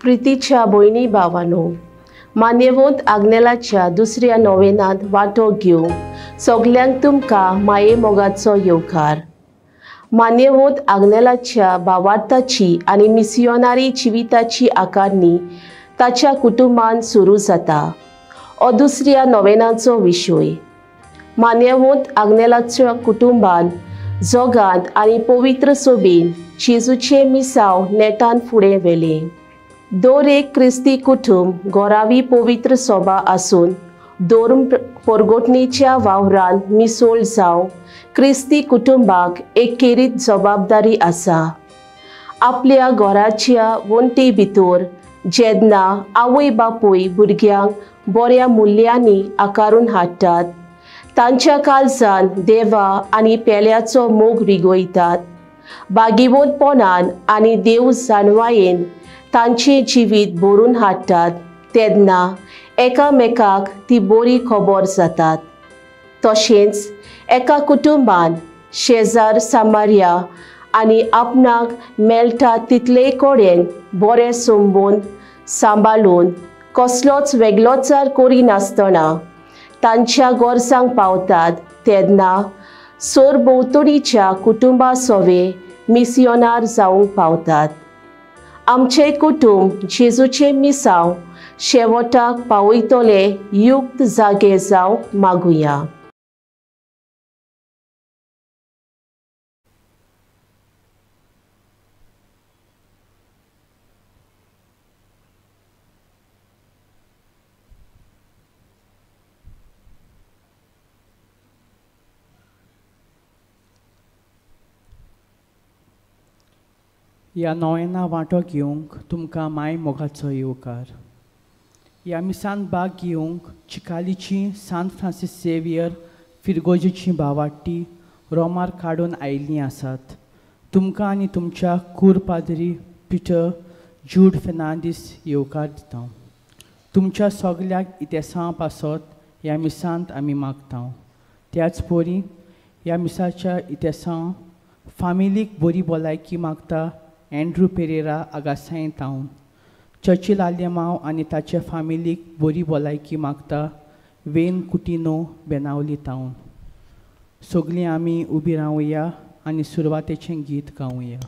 प्रितीच्या भयणी भावानो, मान्यवंत आग्नेलाच्या दुसऱ्या नोवेनांत वांटो घेवंक सगल्यांक तुमकां माये मोगाचो येवकार. मान्यवंत आग्नेलाच्या भावार्थाची आनी मिसियोनारी जिविताची आकारणी ताच्या कुटुंबान सुरू जाता. हो दुसऱ्या नोवेनाचो विशय. मान्यवंत आग्नेलाच्या कुटुंबान जगांत आनी पवित्र सोबीन जेजूचें मिसांव नेटान फुडें व्हेलें. दर एक क्रिस्ती कुटुंब गोरावी पवित्र सोबा आसून धर्म परगटणेच्या वावरान मिसोळ जावं क्रिस्ती कुटुंबाक एक खेरीत जबाबदारी आसा. आपल्या घराच्या वण्टी भितर जेन्ना आवय बापूय भुरग्यांक बऱ्या मुल्यांनी आकारून हाडटात, तांच्या काळजान देवा आनी पेल्याचो मोग रिगयतात, बागिवंतपणान आनी देव जाणवायेन तांचें जिवीत भरून हाडटात, तेन्ना एकामेकाक ती बरी खबर जातात. तशेंच एका कुटुंबान शेजार सामार्या आनी आपणाक मेळटा तितले कडेन बरें संबंद सांबाळून कसलोच वेगळोचार करिनासतना तांच्या गरजांक पावतात, तेन्ना सरभोंवतणीच्या कुटुंबा सोवे मिसियोनार जावंक पावतात. आमचें कुटुंब जेजूचें मिसांव शेवटाक पावयतले युक्त जागे जावंक मागुया. ह्या नोवेना वांटो घेवंक तुमकां माय मोगाचो येवकार. ह्या मिसान भाग घेवंक चिकालीची सांत फ्रांसीस झेवियर फिरगोजीची भावाटी रोमार काडून आयिल्लीं आसात. तुमकां आनी तुमच्या कूर पाद्री पिटर जूड फेर्नांदीस येवकार दिता. तुमच्या सगल्याक इतिहासा पासत ह्या मिसांत आमी मागता. त्याच परी ह्या मिसाच्या इतिहासा फामिलीक बरी भलायकी मागता एंड्रू पेरेरा आगासांय तावन. चर्चिल आल्यमाव आनी ताच्या फामिलीक बरी भलायकी मागता वेन कुटिनो बेनावली तावन. सगळीं आमी उबी रावया आनी सुरवातेचें गीत गावया.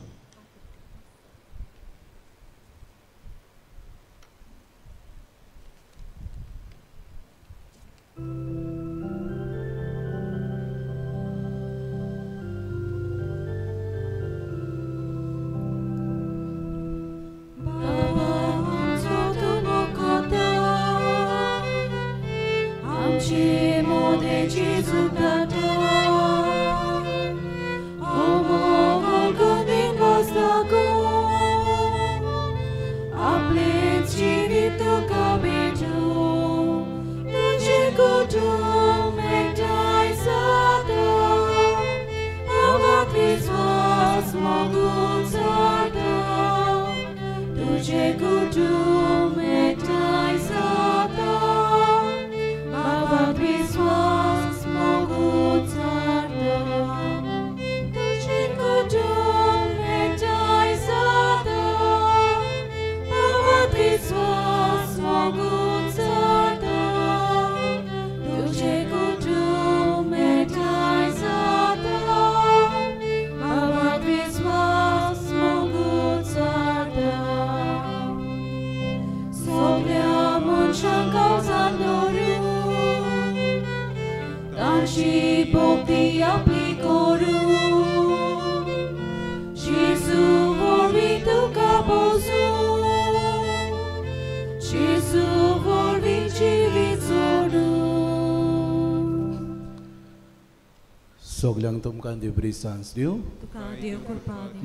सगल्यांक तुमकां देवरी सांज दिवं.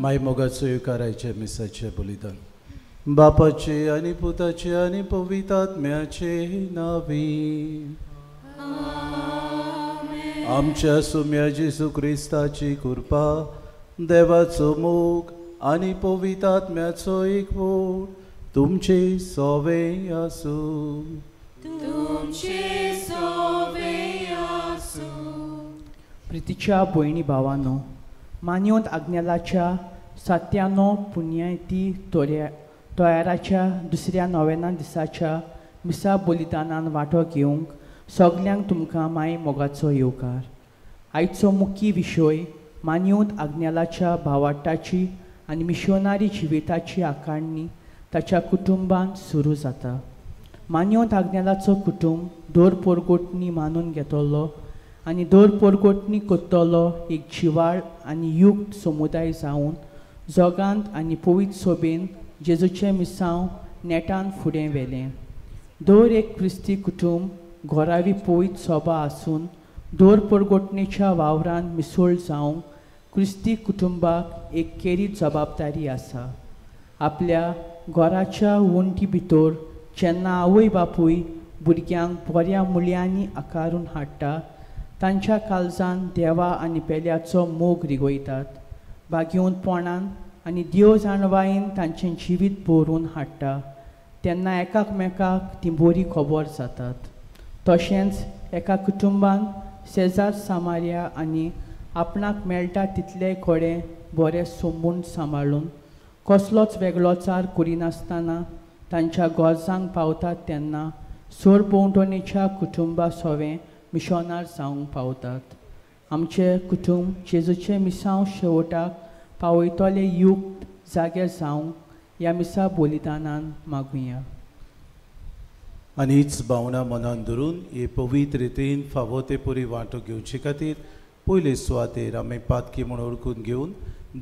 माय मोगाचो येवकाराचें मिसाचें बलिदान बापाचे आनी पुताचे आनी पवित्र आत्म्याचे नांवी. आमच्या सुम्या जेजू क्रिस्ताची कृपा, देवाचो मोग आनी पवित्र आत्म्याचो एकवट तुमचे सोवे आसूं. प्रितीच्या भयणी भावानो, मान्यवंत आग्नेलाच्या सत्यानो पुण्यायती तोयाराच्या दुसऱ्या नोवेना दिसाच्या मिसा बलिदानान वांटो घेवंक सगल्यांक तुमकां माय मोगाचो येवकार. आयचो मुख्य विशय मान्योत आग्नेलाच्या भावार्ताची आनी मिशोनारी जिविताची आकारणी ताच्या कुटुंबांत सुरू जाता. मान्योत आग्नेलाचो कुटुंब दर पोरगोटणी मानून घेतलो आनी दर पोरगोटणी करतलो एक जिवाळ आनी युक्त समुदाय जावन जगांत आनी पवित्र सोबेन जेजूचें मिसांव नेटान फुडें व्हेलें. दर एक क्रिस्ती कुटुंब घरावी पवित्र सोबा आसून दर पोरगोटणेच्या वावरान मिसळ जावंक क्रिस्ती कुटुंबाक एक केरी जबाबदारी आसा. आपल्या घराच्या वण्टी भितर जेन्ना आवय बापूय भुरग्यांक बऱ्या मुल्यांनी आकारून हाडटा तांच्या काळजान देवा आनी पेल्याचो मोग रिगयतात, बागेवपणान आनी देव जाणवायेन तांचें जिवीत भरून हाडटा तेन्ना एकामेकाक ती बरी खबर जातात. तशेंच एका कुटुंबान शेजार सामार्या आनी आपणाक मेळटा तितले कडेन बरें सोंबून सांबाळून कसलोच वेगळोचार करिनासतना तांच्या गरजांक पावतात तेन्ना सरभोंवतणीच्या कुटुंबा सोवें मिशनार जावंक पावतात. आमचें कुटुंब जेजूचें मिसांव शेवटाक पावयतले युक्त जागे जावंक ह्या मिसा बलिदानान मागुया. आनी हीच भावना मनान धरून हे पवित्र रितीन फावो ते पुरी वांटो घेवचे खातीर पयले सुवातेर आमी पातकी म्हूण ओळखून घेवन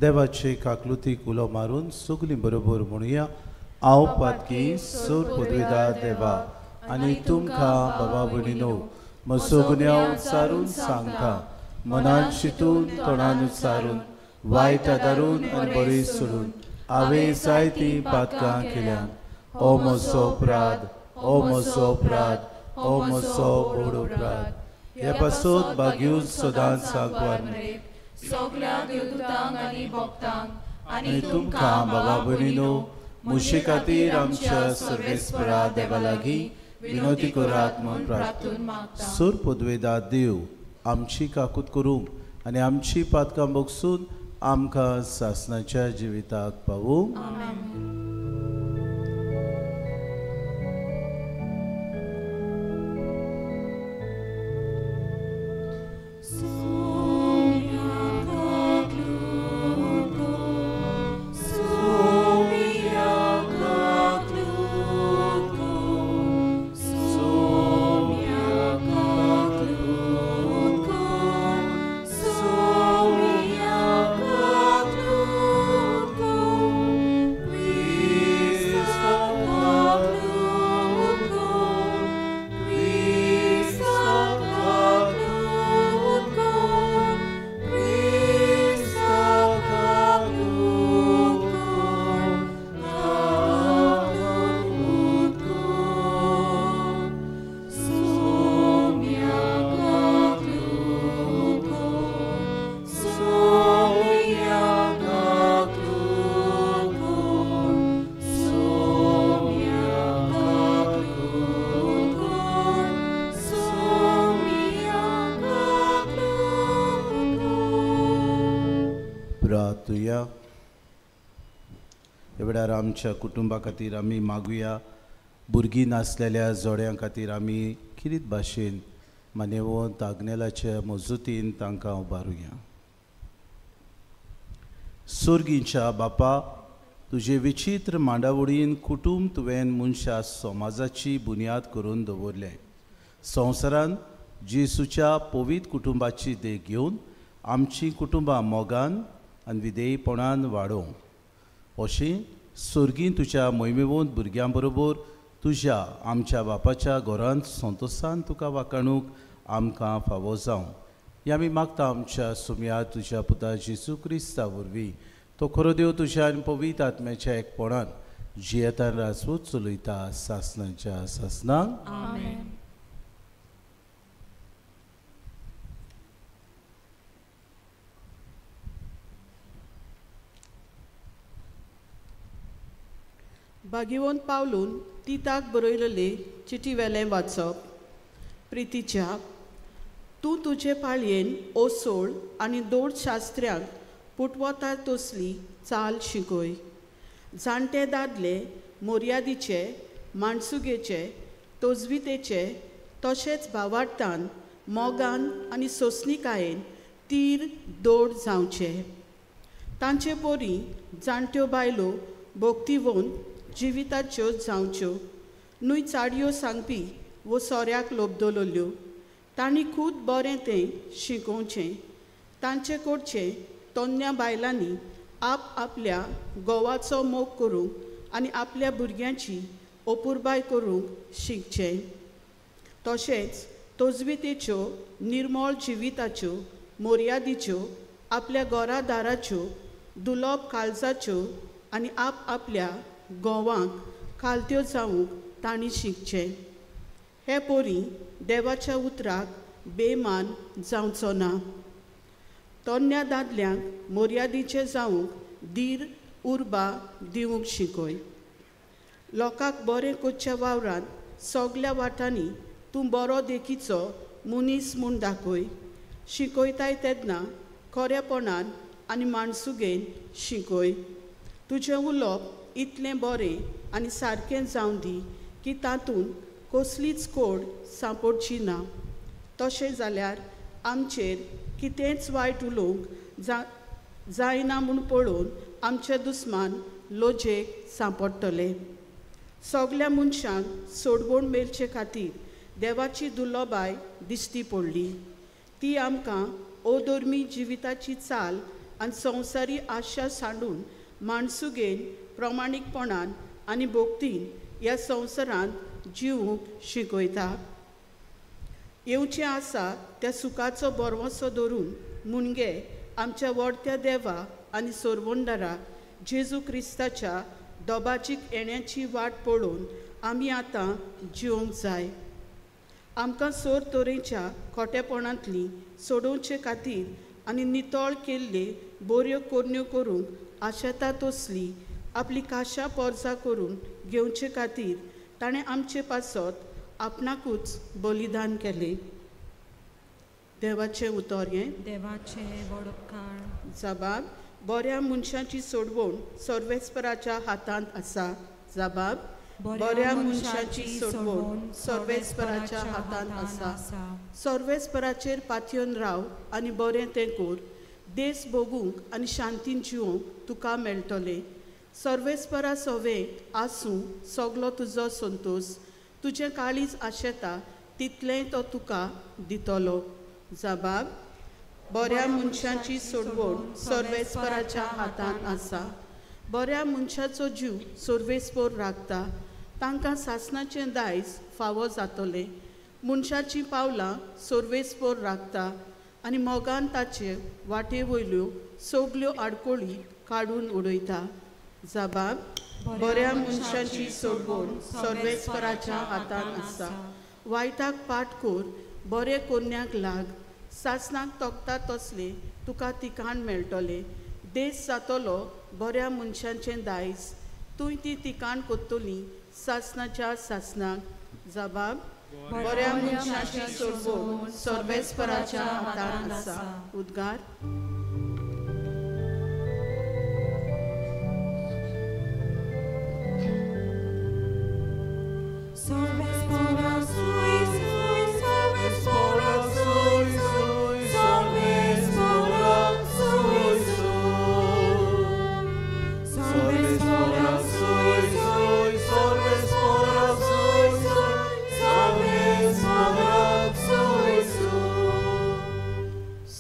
देवाचे काकलुतीक उलो मारून सगलीं बरोबर म्हणुया, हांव पातकी सोर पदवेदार देवा आनी तुमकां बाबा भयणीनो म्हजो गुन्यांव उच्चारून सांगता, मनान शितून तोंडान उच्चारून वायट आदारून आनी बरी सोडून हांवें जायतीं पातकां केल्यात. ओ म्हजो अपराध, ओ म्हजो अपराध, ओ म्हजो व्हड अपराध. हे पासत बागेवन सदांच सांगवार सगल्या देवदूतांक आनी भक्तांक आनी तुमकां बाबा भयणीनो म्हजे खातीर आमच्या सर्वेस्परा देवा लागीं विनोती करात म्हूण प्रार्थना. सूर पदवेदा देव आमची काकूत करूंक आनी आमची पातकां बगसून आमकां सासणाच्या जिविताक पावूंक. वेळार आमच्या कुटुंबा खातीर आमी मागुया. भुरगीं नासलेल्या जोड्यां खातीर आमी किरीत भाशेन मानेवंत आग्नेलाच्या मजुतीन तांकां उबारुया. सोर्गींच्या बापा, तुजे विचित्र मांडावळीन कुटुंब तुवें मनशा समाजाची बुन्याद करून दवरलें. संवसारान जेसूच्या पवित्र कुटुंबाची देख घेवन आमचीं कुटुंबां मोगान आनी विधेयपणान वाडोवंक, अशीं सोर्गीं तुज्या मोहिमेवंत भुरग्यां बरोबर तुज्या आमच्या बापाच्या घरांत संतोसान तुका वाखाणूंक आमकां फावो जावं. हें आमी मागता आमच्या सुमया तुज्या पुता जेजू क्रिस्ता वरवीं, तो खरो देव तुज्या आनी पवित्र आत्म्याच्या एकपणान जियेतान राजवट चलयता सासणाच्या सासणाक. आमेन. भाग्यवंत पावलून तिताक बरयलेले चिटी वेलें वाचप. प्रितीच्या, तूं तुजे पाळयेन ओसोळ आनी दोड शास्त्र्यांक पुटवता तसली चाल शिकय. जाणटे दादले मोर्यादीचे माणसुगेचे तोजवितेचे तशेंच भावार्थान मोगान आनी सोंसणीकायेन तीर दोड जावचे. तांचे पोरी जाणट्यो बायलो भोक्तिवंत जिविताच्यो जावच्यो, न्हय चाडयो सांगपी वो सोऱ्याक लोबदलोल्यो. तांणी खूब बरें तें शिकोवचें. तांचे कडचें तोन्न्या बायलांनी आप आपल्या घोवाचो मोग करूंक आनी आपल्या भुरग्यांची अपुरबाय करूंक शिकचें. तशेंच तजवितेच्यो निर्मळ जिविताच्यो मोर्यादीच्यो आपल्या घरादाराच्यो दुलोब काळजाच्यो आनी आप आपल्या घोवांक खालत्यो जावंक तांणी शिकचें. हे पोरी देवाच्या उतराक बेमान जावचो ना. तोन्न्या दादल्यांक मोर्यादीचें जावंक धीर उर्बा दिवंक शिकय. लोकांक बरें करच्या वावरांत सगल्या वाटांनी तूं बरो देखीचो मनीस म्हूण दाखय. शिकयताय तेन्ना खरेपणान आनी माणसुगेन शिकय. तुजें उलोवप इतलें बरें आनी सारकें जावं दी की तातूंत कसलीच कोड सांपडची ना. तशें जाल्यार आमचेर कितेंच वायट उलोवंक जायना म्हूण पळोवन आमचे दुस्मान लोजेक सांपडटले. सगल्या मनशांक सोडवण मेळचे खातीर देवाची दुर्लभाय दिश्टी पडली. ती आमकां अधर्मी जिविताची चाल आनी संवसारी आशा सांडून माणसुगेन प्रमाणीकपणान आनी भक्तीन ह्या संवसारांत जिवूंक शिकयता. येवचें आसा त्या सुखाचो भरवंसो धरून मुणगे आमच्या व्हडत्या देवा आनी सोरवंडरा जेजू क्रिस्ताच्या दोबाजीक येण्याची वाट पळोवन आमी आतां जिवंक जाय. आमकां सोर तरेच्या खोटेपणांतली सोडोवचे खातीर आनी नितळ केल्ले बऱ्यो करण्यो करूंक आशेता तसली आपली काशा पोरसा करून घेवचे खातीर ताणें आमचे पासत आपणाकूच बलिदान केलें. देवाचें उतर हें. देवाचें व्हड उपकार. जबाब बऱ्या मनशाची सोडवण सर्वेस्पराच्या हातांत आसा. जबाब बऱ्या मनशाची सोडवण सर्वेस्पराच्या हातांत आसा. सर्वेस्पराचेर पातयेवन राव आनी बरें तें कर. देश भोगूंक आनी शांतीन जिवंक तुका मेळटलें. सर्वेस्परा सवें आसूं सगलो तुजो संतोश. तुजें काळीज आशेता तितलेंय तो तुका दितलो. जबाब बऱ्या मनशाची सोडवण सर्वेस्पराच्या हातांत आसा. बऱ्या मनशाचो जीव सर्वेस्पर राखता. तांकां सासणाचें दायज फावो जातलें. मनशाचीं पावलां सर्वेस्पर राखता आनी मोगान ताचे वाटे वयल्यो सगल्यो आडकोळी काडून उडयता. जबाब बऱ्या मनशाची सोडवण सर्वेस्पराच्या हातांत आसा. वायटाक पाट कर, बरें कोन्याक लाग. सासणाक तोखता तसलें तुका तिकाण मेळटलें. देश जातलो बऱ्या मनशाचें दायज. तूं ती तिकाण कोत्तली सासणाच्या सासणाक. जबाब बऱ्या मनशाची सोडवण सर्वेस्पराच्या हातांत आसा. उद्गार.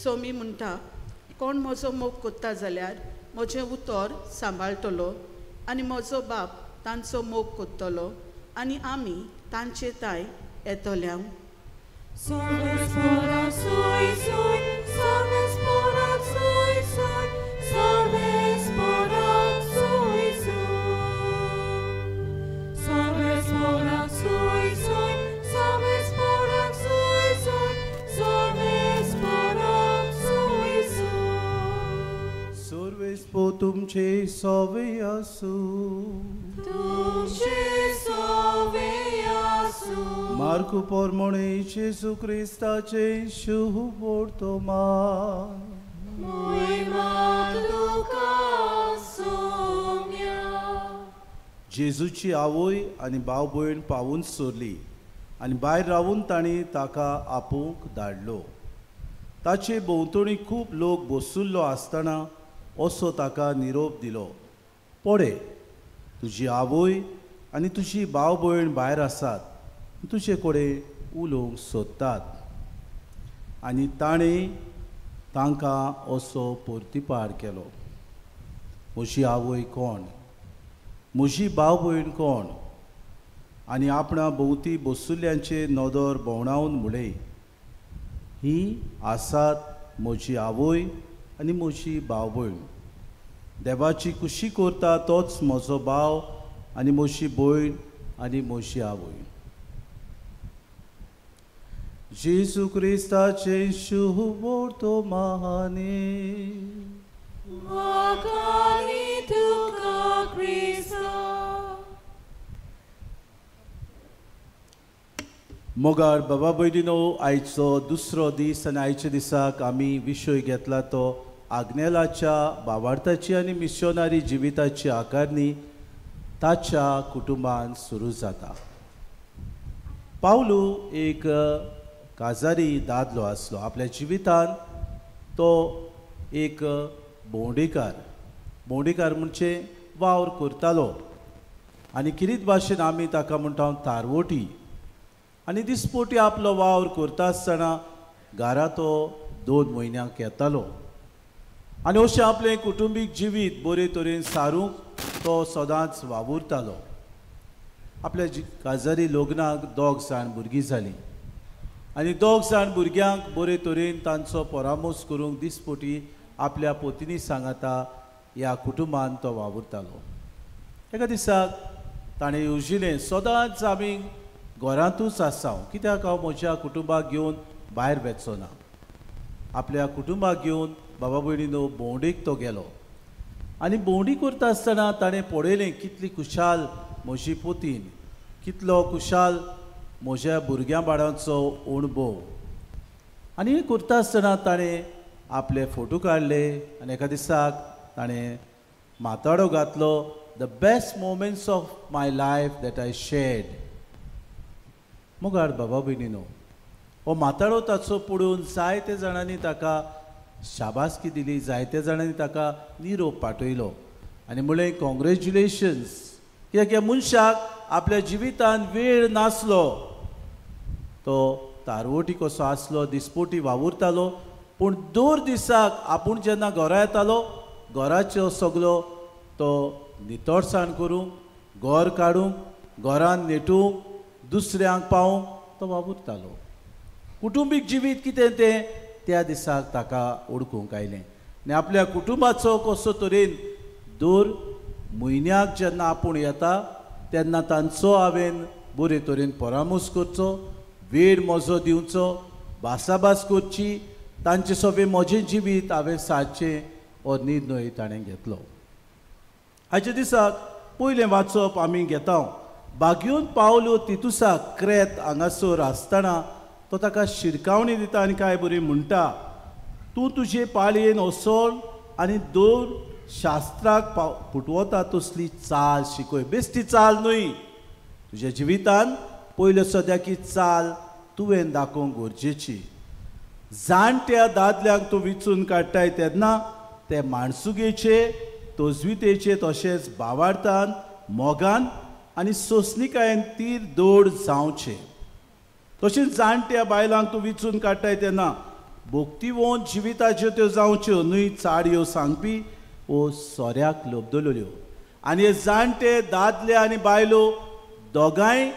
सोमी म्हणटा कोण म्हजो मोग कोत्ता जाल्यार म्हजें उतर सांबाळटलो आनी म्हजो बाप तांचो मोग कोत्तलो आनी आमी तांचे ताय येतल्या. तुमचे सोवे आसूं. तुमचे सोवे आसूं. मार्कू पोरमोणे जेजू क्रिस्ताचे शुभ वर्तमान. मोहिमा तुका सोम्या. जेजूची आवय आनी भाव भयण पावून सोरली आनी भायर रावून तांणी ताका आपोवंक धाडलो. ताचे भोंवतणी खूब लोक बसुल्लो आसतना असो ताका निरोप दिलो, पळय तुजी आवय आनी तुजी भाव भयण भायर आसात, तुजे कडेन उलोवंक सोदतात. आनी ताणें तांकां असो परतिपार केलो, म्हजी आवय कोण, म्हजी भाव भयण कोण? आनी आपणा भोंवती बसुल्ल्यांचे नदर भोंवणावन म्हळें, ही आसात म्हजी आवय आनी म्हजी भाव भयण. देवाची खुशी करता तोच म्हजो भाव आनी म्हजी भयण आनी म्हजी आवय. जेजू क्रिस्ताचें शुभवर्तमाने. मोगाळ बाबा भयणीनो, आयचो दुसरो दीस आनी आयच्या दिसाक आमी विशय घेतला तो आग्नेलाच्या भावार्थाची आनी मिशनरी जिविताची आकारणी ताच्या कुटुंबान सुरू जाता. पावलू एक काजारी दादलो आसलो. आपल्या जिवितान तो एक भोंवडेकार, भोंवडेकार म्हणजे वावर करतालो आनी किरीत भाशेन आमी ताका म्हणटा तारवोटी. आनी दिसपोटी आपलो वावर करता आसतना घरा तो 2 म्हयन्यांक येतालो आनी अशें आपलें कुटुंबीक जिवीत बरे तरेन सारूंक तो सदांच वावुरतालो. आपल्या काजारी लग्नाक 2 जाण भुरगीं जालीं आनी 2 जाण भुरग्यांक बरे तरेन तांचो परामर्श करूंक दिसपोटी आपल्या पोतिनी सांगाता ह्या कुटुंबान तो वावुरतालो. एका दिसाक ताणें येवजिलें, सदांच आमी घरांतूच आसा, कित्याक हांव म्हज्या कुटुंबाक घेवन भायर वचचो ना. आपल्या कुटुंबाक घेवन बाबा भयणीनो भोंवडेक तो गेलो आनी भोंवडी करता आसतना ताणें पळयलें कितली खुशाल म्हजी पोतीन, कितलो खुशाल म्हज्या भुरग्यां बाळांचो अणभव. आनी हें करता आसतना ताणें आपले फोटो काडले आनी एका दिसाक ताणें माताडो घातलो, the best moments of my life that I shared. मुगार बाबा भयणीनो, हो माताडो ताचो पळोवन जायते जाणांनी ताका शाबासकी दिली, जायते जाणांनी ताका निरोप पाठयलो आनी म्हळें कॉंग्रेच्युलेशन्स. कित्याक ह्या मनशाक आपल्या जिवितान वेळ नासलो, तो तारवोटी कसो आसलो, दिसपोटी वावुरतालो, पूण दर दिसाक आपूण जेन्ना घरा येतालो घराचो सगलो तो नितळसाण करूंक, घर काडूंक, घरान नेटूंक, दुसऱ्यांक पावोवंक तो वावुरतालो. कुटुंबीक जिवीत कितें तें त्या दिसाक ताका ओळखूंक आयलें आनी आपल्या कुटुंबाचो कसो तरेन दर म्हयन्याक जेन्ना आपूण येता तेन्ना तांचो हांवें बरे तरेन परामर्श करचो, वेळ म्हजो दिवचो, भासाभास करची, तांचे सोबे म्हजें जिवीत हांवें सादचें हो निर्णय ताणें घेतलो. आयच्या दिसाक पयलें वाचप आमी घेता. बागयोन पावलो तितुसाक क्रेत हांगासर आसतना तो ताका शिरकावणी दिता आनी कांय बरी म्हणटा, तूं तुजे पाळयेन वचोन आनी दर शास्त्राक पुटवता तसली चाल शिकय. बेश्टी चाल न्हय, तुज्या जिवितान पयले सद्याक चाल तुवें दाखोवंक गरजेची. जाणट्या दादल्यांक तूं विचून काडटाय तेन्ना ते माणसुगेचे, तजवितेचे तशेंच भावार्थान, मोगान आनी सोंसणिकायेन तीर दोड जावचे. तशेंच जाणट्या बायलांक तूं विचून काडटाय तेन्ना भक्तिवंत जिविताच्यो त्यो जावच्यो न्हय चाडयो सांगपी वो सोऱ्याक लब्दल्यो. आनी हे जाणटे दादले आनी बायलो दोगांय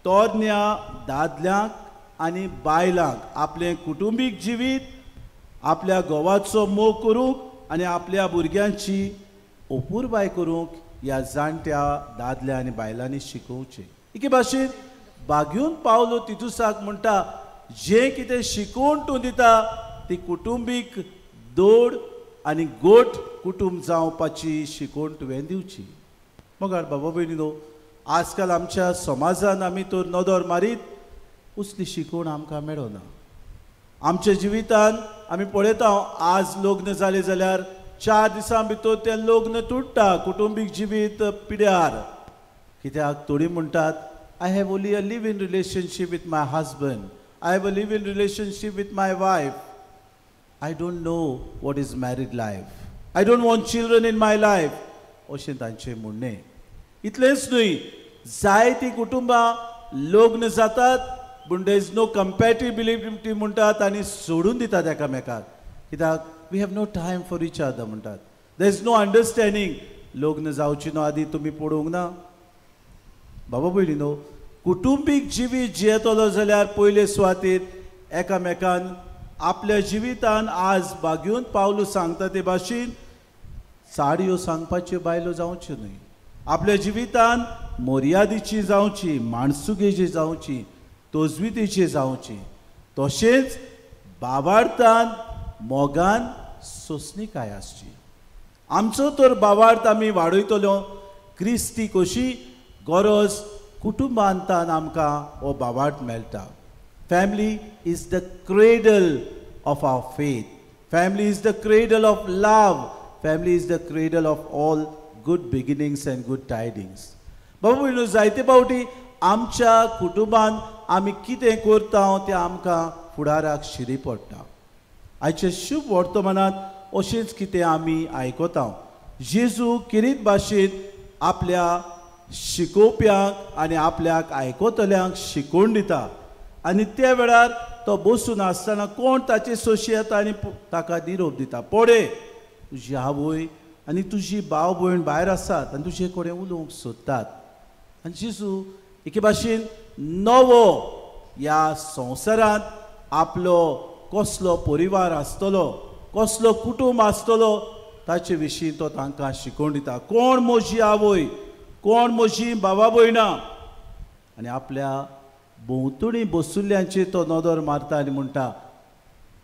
तरण्या दादल्यांक आनी बायलांक आपलें कुटुंबीक जिवीत, आपल्या घोवाचो मोग करूंक आनी आपल्या भुरग्यांची अपुरबाय करूंक ह्या जाणट्या दादल्या आनी बायलांनी शिकोवचें. एके भाशेन बागयोन पावलो तितुसाक म्हणटा, जें कितें शिकोवन तूं दिता ती कुटुंबीक दोड आनी गोट कुटुंब जावपाची शिकोवन तुवें दिवची. मगार बाबा भयणीनो, आजकाल आमच्या समाजान आमी तर नदर मारीत उसली शिकोवण आमकां मेळना. आमच्या जिवितान आमी पळयता, आज लग्न जालें जाल्यार 4 दिसां भितर तें लग्न तुट्टा, कुटुंबीक जिवीत पिड्यार. कित्याक थोडीं म्हणटात I have only a live in relationship with my husband, I have a live in relationship with my wife, I don't know what is married life, I don't want children in my life, अशें तांचें म्हणणें. इतलेंच न्हय, जायतीं कुटुंबां लग्न जातात पूण there is no compatibility म्हणटात आनी सोडून दितात एकामेकाक. कित्याक we have no time for each other म्हणटात, there is no understanding. लग्न जावची न्हू आदी तुमी पळोवंक ना. बाबा भयणी न्हू, कुटुंबीक जिवीत जियेतलो जाल्यार पयले सुवातेर एकामेकान आपल्या जिवितान आज बागेवन पावलू सांगता ते भाशेन साडयो सांगपाच्यो बायलो जावच्यो न्हय. आपल्या जिवितान मर्यादेची जावची, माणसुगेची जावची, तजवितेची जावची, तशेंच बाबार्थान मोगान सोंसणीकाय आसची. आमचो तर बाबार्थ आमी वाडयतलो क्रिस्ती कशी गरज कुटुंबांतान आमकां हो बाबार्थ मेळटा. Family is the cradle of our faith, family is the cradle of love, family is the cradle of all good beginnings and good tidings. बाबा भयणीनो, जायते फावटी आमच्या कुटुंबान आमी कितें करता तें आमकां फुडाराक शिरी पडटा. आयच्या शुभ वर्तमानांत अशेंच कितें आमी आयकता. जेजू किरीत भाशेन आपल्या शिकोवप्यांक आनी आपल्याक आयकतल्यांक शिकोवन दिता आनी त्या वेळार तो बसून आसतना कोण ताचे सोशी येता आनी ताका निरोप दिता, पडे तुजी आवय आनी तुजी भाव भयण भायर आसात आनी तुजे कडेन उलोवंक सोदतात. आनी जेजू एके भाशेन नवो ह्या संवसारांत आपलो कसलो परिवार आसतलो, कसलो कुटुंब आसतलो ताचे विशीं तो तांकां शिकोवन दिता. कोण म्हजी आवय, कोण म्हजी बाबा भयणां, आनी आपल्या भोंवतणी बसुल्ल्यांचेर तो नदर मारता आनी म्हणटा,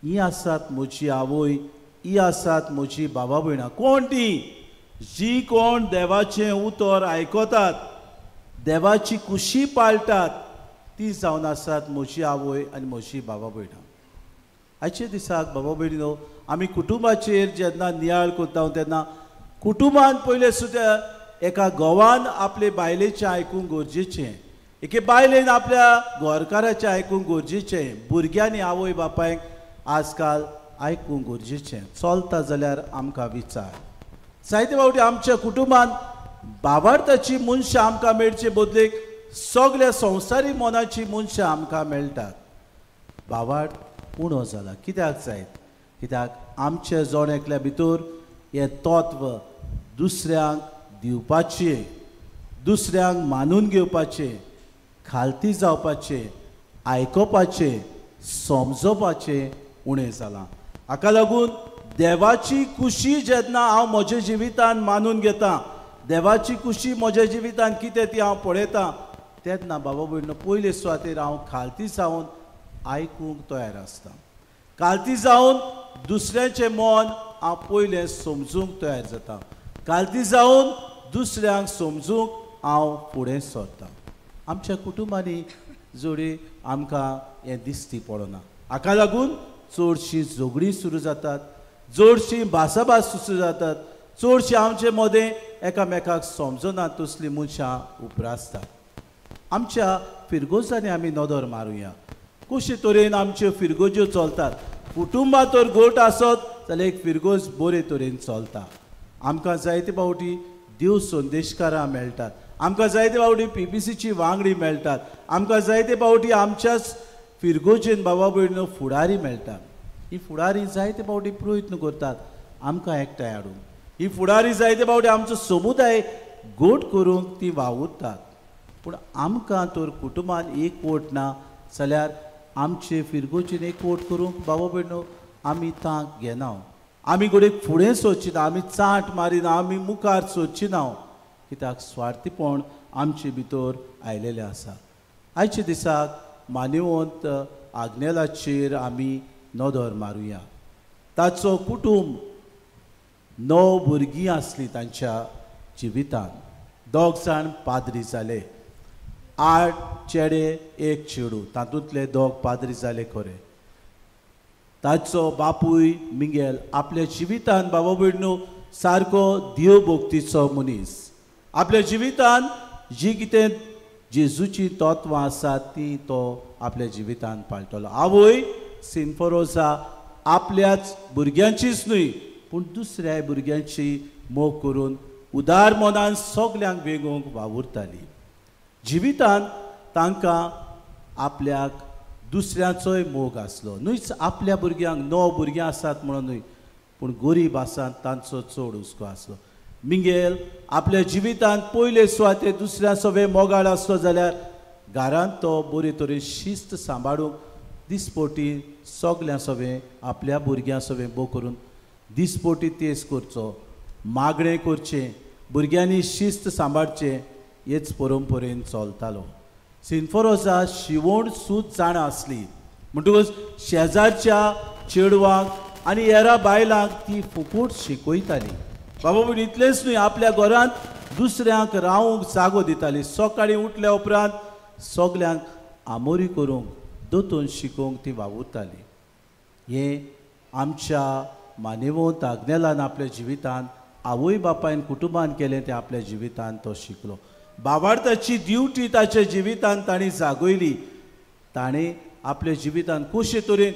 ही आसात म्हजी आवय, ही आसात म्हजी बाबा भयणां. कोण ती? जी कोण देवाचें उतर आयकतात, देवाची कुशी पाळटात, ती जावन आसात म्हजी आवय आनी म्हजी बाबा भयणां. आयच्या दिसाक बाबा भयणीनो, आमी कुटुंबाचेर जेन्ना नियाळ करता तेन्ना कुटुंबान पयलें सुद्दां एका घोवान आपले बायलेचें आयकूंक गरजेचें, एके बायलेन आपल्या घरकाराचें आयकूंक गरजेचें, भुरग्यांनी आवय बापायक आजकाल आयकूंक गरजेचें. चलता जाल्यार आमकां विचार. जायते फावटी आमच्या कुटुंबान बाबार्थाची मनशां आमकां मेळचे बदलेक सगल्या संवसारी मनाची मनशां आमकां मेळटात. बाबार्थ उणो जाला. कित्याक जायत? कित्याक आमच्या जण एकल्या भितर हें तत्व दुसऱ्यांक दिवपाचें, दुसऱ्यांक मानून घेवपाचें, खालती जावपाचें, आयकोपाचें, समजोवपाचें उणें जालां. हाका लागून देवाची कुशी जेन्ना हांव म्हज्या जिवितान मानून घेता, देवाची कुशी म्हज्या जिवितान कितें ती हांव पळयतां, तेन्ना बाबा भयणीनो पयले सुवातेर हांव खालती जावन आयकूंक तयार आसता. खालती जावन दुसऱ्याचें मन हांव पयलें समजूंक तयार जाता. खालती जावन दुसऱ्यांक समजूंक हांव फुडें सरता. आमच्या कुटुंबांनी जोडी आमकां हें दिश्टी पडना. हाका लागून चडशीं झगडीं सुरू जातात, चडशीं भासाभास सुरू जातात, चडशीं आमचे मदें एकामेकाक समजना तसलीं मनशां उप्रासतात. आमच्या फिरगोजांनी आमी नदर मारुया कशे तरेन आमच्यो फिरगोज्यो चलतात. कुटुंबां तर गोट आसत जाल्यार एक फिरगोज बरे तरेन चलता. आमकां जायते फावटी देव संदेशकारां मेळटात, आमकां जायते फावटी PPCची वांगडी मेळटात, आमकां जायते फावटी आमच्याच फिरगोजेन बाबा भयणीनो फुडारी मेळटात. ही फुडारी जायते फावटी प्रयत्न करतात आमकां एकठांय हाडूंक. ही फुडारी जायते फावटी आमचो समुदाय गोट करूंक ती वावुरतात. पूण आमकां तर कुटुंबान एकवट ना जाल्यार आमचे फिरगोजेन एकवट करूंक बाबा भयणीनो आमी तांक घेना. आमी घडये फुडें सोदची ना, आमी चांट मारिना, आमी मुखार सोदची ना, कित्याक स्वार्थीपण आमचे भितर आयलेलें आसा. आयच्या दिसाक मानवंत आग्नेलाचेर आमी नदर मारुया. ताचो कुटुंब 9 भुरगीं आसलीं तांच्या जिवितान. 2 जाण पाद्री जाले, 8 चेडे 1 चेडूं, तातूंतले 2 पाद्री जाले खरे. ताचो बापूय मिंगेल आपल्या जिवितान बाबा भयणीनो सारको देव भक्तीचो मनीस. आपल्या जिवितान जी कितें जेजूची तत्वां आसात ती तो आपल्या जिवितांत पाळटलो. आवय सिंफरोजा आपल्याच भुरग्यांचीच न्हय पूण दुसऱ्या भुरग्यांची मोग करून उदार मनान सगल्यांक वेगोवंक वावुरताली. जिवितांत तांकां आपल्याक दुसऱ्यांचोय मोग आसलो, न्हयच आपल्या भुरग्यांक 9 भुरग्यां आसात म्हणून न्हय पूण गरीब आसात तांचो चड हुस्को आसलो. मिंगेल आपल्या जिवितांत पयले सुवाते दुसऱ्या सवे मोगाळ आसलो जाल्यार घरांत तो बरे तरेन शिस्त सांबाळूंक दिसपोटी सगल्यां सवें आपल्या भुरग्यां सवें बो करून दिसपोटी तेज करचो, मागणें करचें, भुरग्यांनी शिस्त सांबाळचें हेच परंपरेन चलतालो. सिंफरोजा शिवण सूत जाणा आसली म्हणटकूच शेजारच्या चेडवांक आनी हेरा बायलांक ती फुकट शिकयताली. बाबा पूण इतलेंच न्हय आपल्या घरांत दुसऱ्यांक रावूंक जागो दिताली. सकाळीं उठल्या उपरांत सगल्यांक आमोरी करूंक दोतोन शिकोवंक ती वावुरताली. हें आमच्या मानेवंत आग्नेलान आपल्या जिवितांत आवय बापायन कुटुंबान केलें तें आपल्या जिवितांत तो शिकलो. बाबार्थाची ड्युटी ताच्या जिवितांत ताणें जागयली. ताणें आपल्या जिवितांत कशे तरेन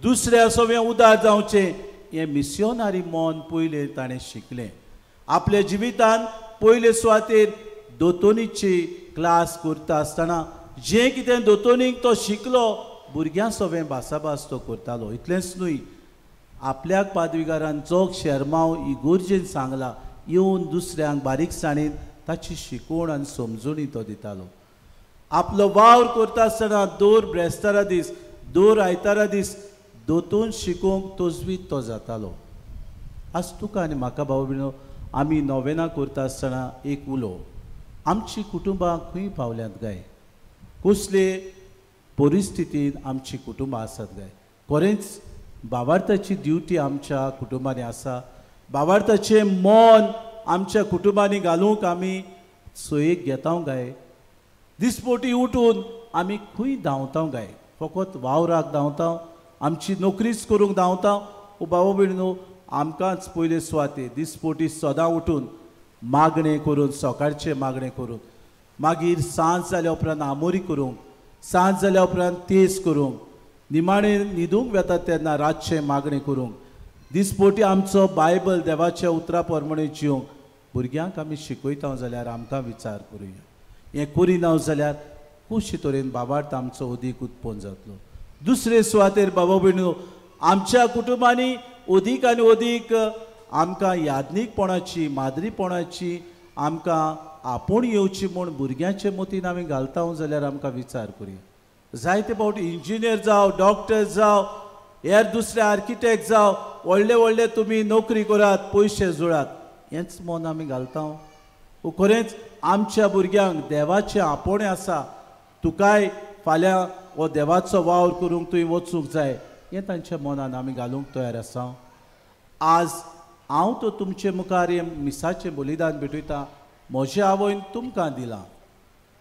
दुसऱ्या सवें उदार जावचें हें मिसियोनारी मन पयलें ताणें शिकलें. आपल्या जिवितांत पयले सुवातेर दोतोनीची क्लास करता आसतना जें कितें दोतोनीक तो शिकलो भुरग्यां सवें भासाभास तो करतालो. इतलेंच न्हय आपल्याक पादविगारान जोग शेरमांव इगोर्जेन सांगला येवन दुसऱ्यांक बारीकसाणेन ताची शिकवण आनी समजणी तो दितालो. आपलो वावर करता आसतना दर ब्रेस्तारा दीस दर आयतारा दीस दोतोन शिकोवंक तजवीज तो जातालो. आज तुका आनी म्हाका भाव भयणो आमी नोवेनां करता आसतना एक उलो, आमची कुटुंबां खंय पावल्यांत काय, कसले परिस्थितीन आमची कुटुंबां आसात काय? खरेंच बाबार्थाची ड्युटी आमच्या कुटुंबांनी आसा. बाबार्थाचें मन आमच्या कुटुंबांनी घालूंक आमी सोयेक घेता काय? दिसपोटी उठून आमी खंय धांवता काय? फकत वावराक धांवता, आमची नोकरीच करूंक धांवता? ओ बाबा भयणो आमकांच पयले सुवाते दिसपोटी सदां उठून मागणें करून सकाळचें मागणें करून मागीर सांज जाल्या उपरांत आमोरी करूंक, सांज जाल्या उपरांत तेज करूंक, निमाणें न्हिदूंक वेतात तेन्ना रातचें मागणें करूंक, दिसपोटी आमचो बायबल देवाच्या उतरा प्रमाणे जिवंक भुरग्यांक आमी शिकयता जाल्यार आमकां विचार करुया. हें करिना जाल्यार कशे तरेन बाबार्थ आमचो अदीक उत्पन्न जातलो. दुसरे सुवातेर बाबा भयणो आमच्या कुटुंबांनी अदीक आनी अदीक आमकां यादनीकपणाची माद्रीपणाची आमकां आपूण येवची म्हूण भुरग्यांचे मतीन आमी घालता जाल्यार आमकां विचार करुया. जायते फावटी इंजिनियर जावं, डॉक्टर जावं, हेर दुसरे आर्किटेक्ट जावं, व्हडले व्हडले तुमी नोकरी करात पयशे जुळात हेंच मन आमी घालता. खरेंच आमच्या भुरग्यांक देवाचें आपोवणें आसा, तुकाय फाल्यां हो देवाचो वावर करूंक तुवें वचूंक जाय हें तांच्या मनान आमी घालूंक तयार आसा. आज हांव तो तुमचे मुखार हें मिसाचें बलिदान भेटयता, म्हजे आवयन तुमकां दिलां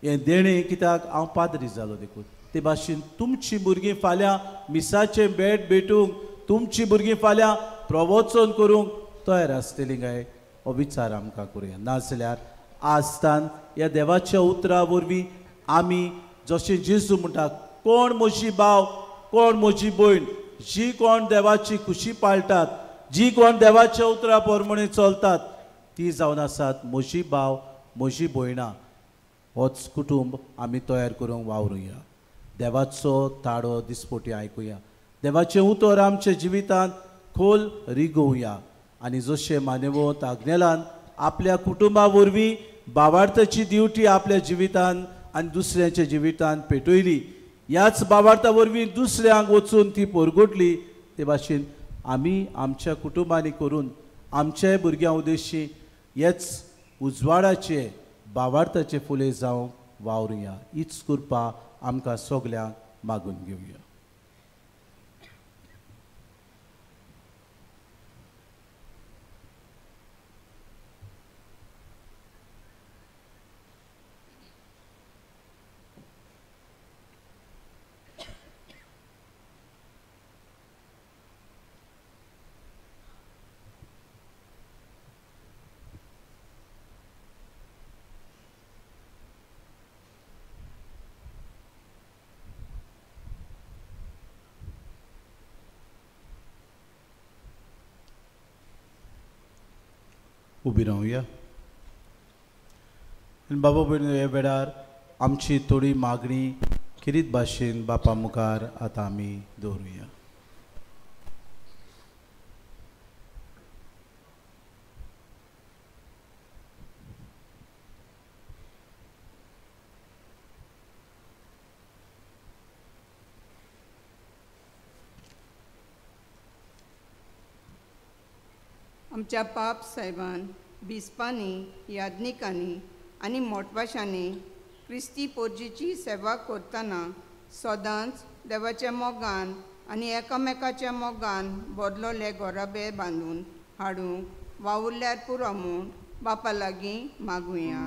हें देणें कित्याक हांव पाद्री जालो देखून. ते भाशेन तुमची भुरगीं फाल्यां मिसाचें भेट भेटूंक, तुमची भुरगीं फाल्यां प्रवचन करूंक तयार आसतलीं काय हो विचार आमकां करुया. नाजाल्यार आजतान ह्या देवाच्या उतरा वरवीं आमी जशें जेजू म्हणटा कोण म्हजी भाव कोण म्हजी भयण, जी कोण देवाची खुशी पाळटात, जी कोण देवाच्या उतरा प्रमाणे चलतात ती जावन आसात म्हजी भाव म्हजी भयणां. होच कुटुंब आमी तयार करूंक वावरुया. देवाचो ताळो दिसपोटी आयकुया, देवाचें उतर आमच्या जिवितांत खोल रिगोवया आनी जशें मानेवंत आग्नेलान आपल्या कुटुंबा वरवीं बाबार्थाची ड्युटी आपल्या जिवितांत आनी दुसऱ्यांच्या जिवितांत पेटयली, ह्याच बाबार्था वरवीं दुसऱ्यांक वचून ती परगटली, ते भाशेन आमी आमच्या कुटुंबांनी करून आमच्याय भुरग्यां उद्देशी हेच उजवाडाचे बाबार्थाचे फुले जावंक वावरुया. हीच कृपा आमकां सगल्यांक मागून घेवया. उबी रावया. आनी बाबा भयणी ह्या वेळार आमची थोडी मागणी किरीत भाशेन बापा मुखार आतां आमी दवरुया. आमच्या पाप साहेबान, बिस्पांनी, याज्ञिकांनी आनी मोटवाशांनी क्रिस्ती पोरजीची सेवा करतना सदांच देवाच्या मोगान आनी एकामेकाच्या मोगान बदलोले गोराबे बांदून हाडूंक वावुरल्यार पुरो म्हूण बापा लागीं मागुया.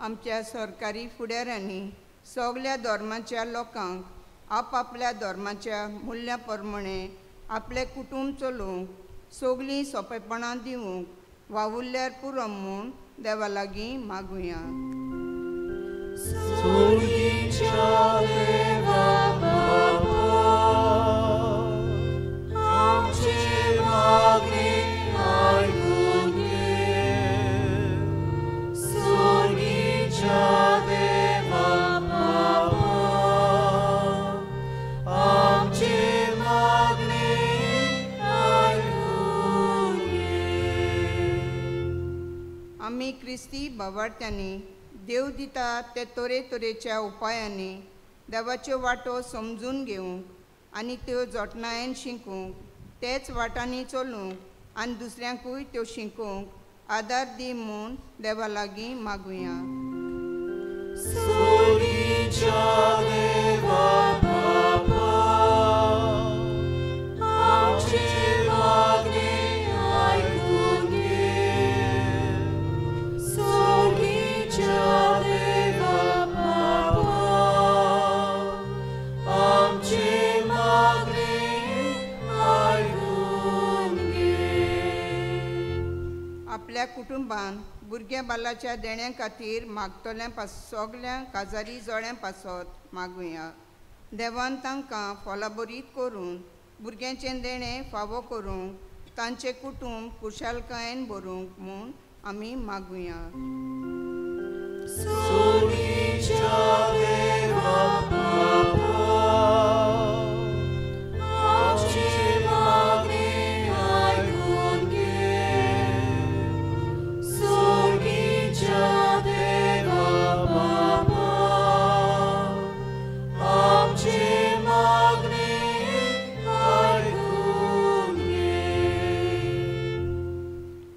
आमच्या सरकारी फुडाऱ्यांनी सगल्या धर्माच्या लोकांक आपापल्या धर्माच्या मुल्यां प्रमाणे आपलें कुटूंब चलोवंक सगळीं सोंपेपणां दिवंक वावुरल्यार पुरो म्हूण देवा लागीं मागुया. आमी क्रिस्ती बावार्थ्यांनी देव दिता ते तरेतरेच्या उपायांनी देवाच्यो वाटो समजून घेवंक आनी त्यो जतनायेन शिकूंक, तेच वाटांनी चलूंक आनी दुसऱ्यांकूय त्यो शिकोवंक आदार दी म्हूण देवा लागीं मागुया. आपल्या कुटुंबान भुरग्यां बालाच्या देण्या खातीर मागतल्या सगल्या काजारी जोड्यां पासत मागुया. देवान तांकां फलाबरीत करून भुरग्यांचें देणें फावो करूंक तांचें कुटुंब खुशालकायेन भरूंक म्हूण आमी मागुया.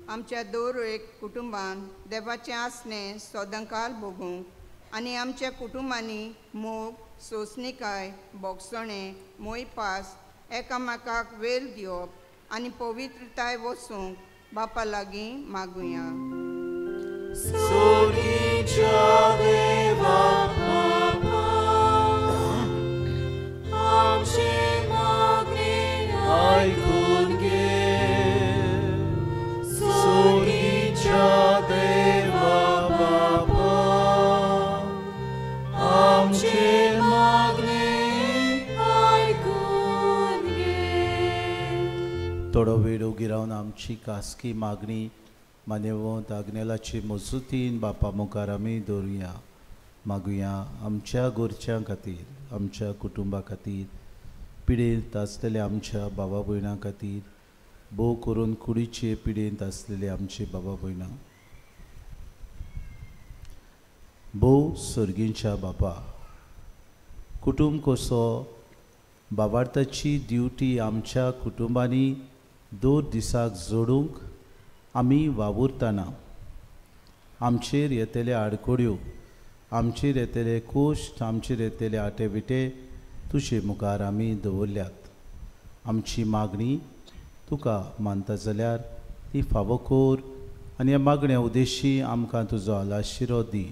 आमच्या दर एक कुटुंबान देवाचें आसणें सदांकाल भोगूंक आनी आमच्या कुटुंबांनी मोग, सोंसणीकाय, भोगसणें, मोयपास, एकामेकाक वेल दिवप आनी पवित्रताय वसूंक बापा लागीं मागुया. थोडो वेळ उगी रावन आमची खासगी मागणी मान्यवंत आग्नेलाची मजुतीन बापा मुखार आमी दवरुया. मागुया आमच्या घरच्यां खातीर, आमच्या कुटुंबा खातीर, पिडेंत आसलेल्या आमच्या बाबा भयणां खातीर, भोव करून कुडीचे पिडेंत आसलेले आमचे बाबा भयणां. भोव सर्गींच्या बाबा, कुटुंब कसो बाबार्थाची ड्युटी आमच्या कुटुंबांनी दर दिसाक जोडूंक आमी वावुरतना आमचेर येतले आडखळ्यो, आमचेर येतले कोश्ट, आमचेर येतले आटे विटे तुजे मुखार आमी दवरल्यात. आमची मागणी तुका मानता जाल्यार ती फावो कर आनी ह्या मागण्या उद्देशी आमकां तुजो आलाशिरो दी.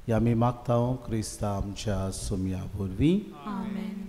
ह्या आमी मागता क्रिस्ता आमच्या सोम्या वरवीं. आमेन.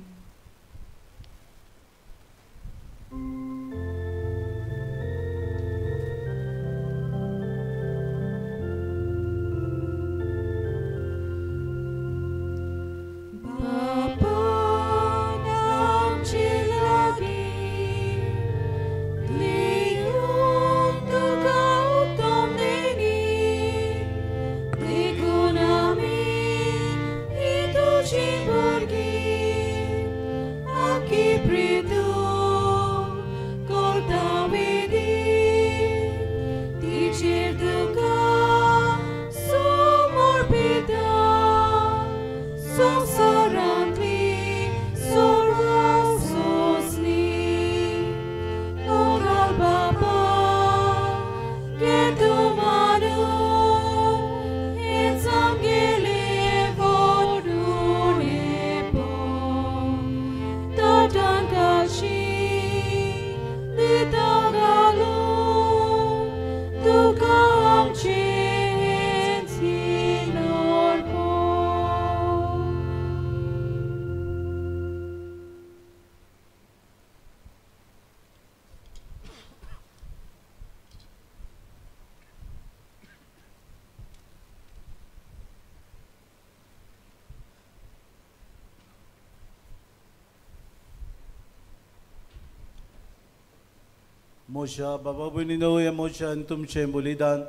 म्हज्या बाबा भयणीनो, हें म्हजें आनी तुमचें बलिदान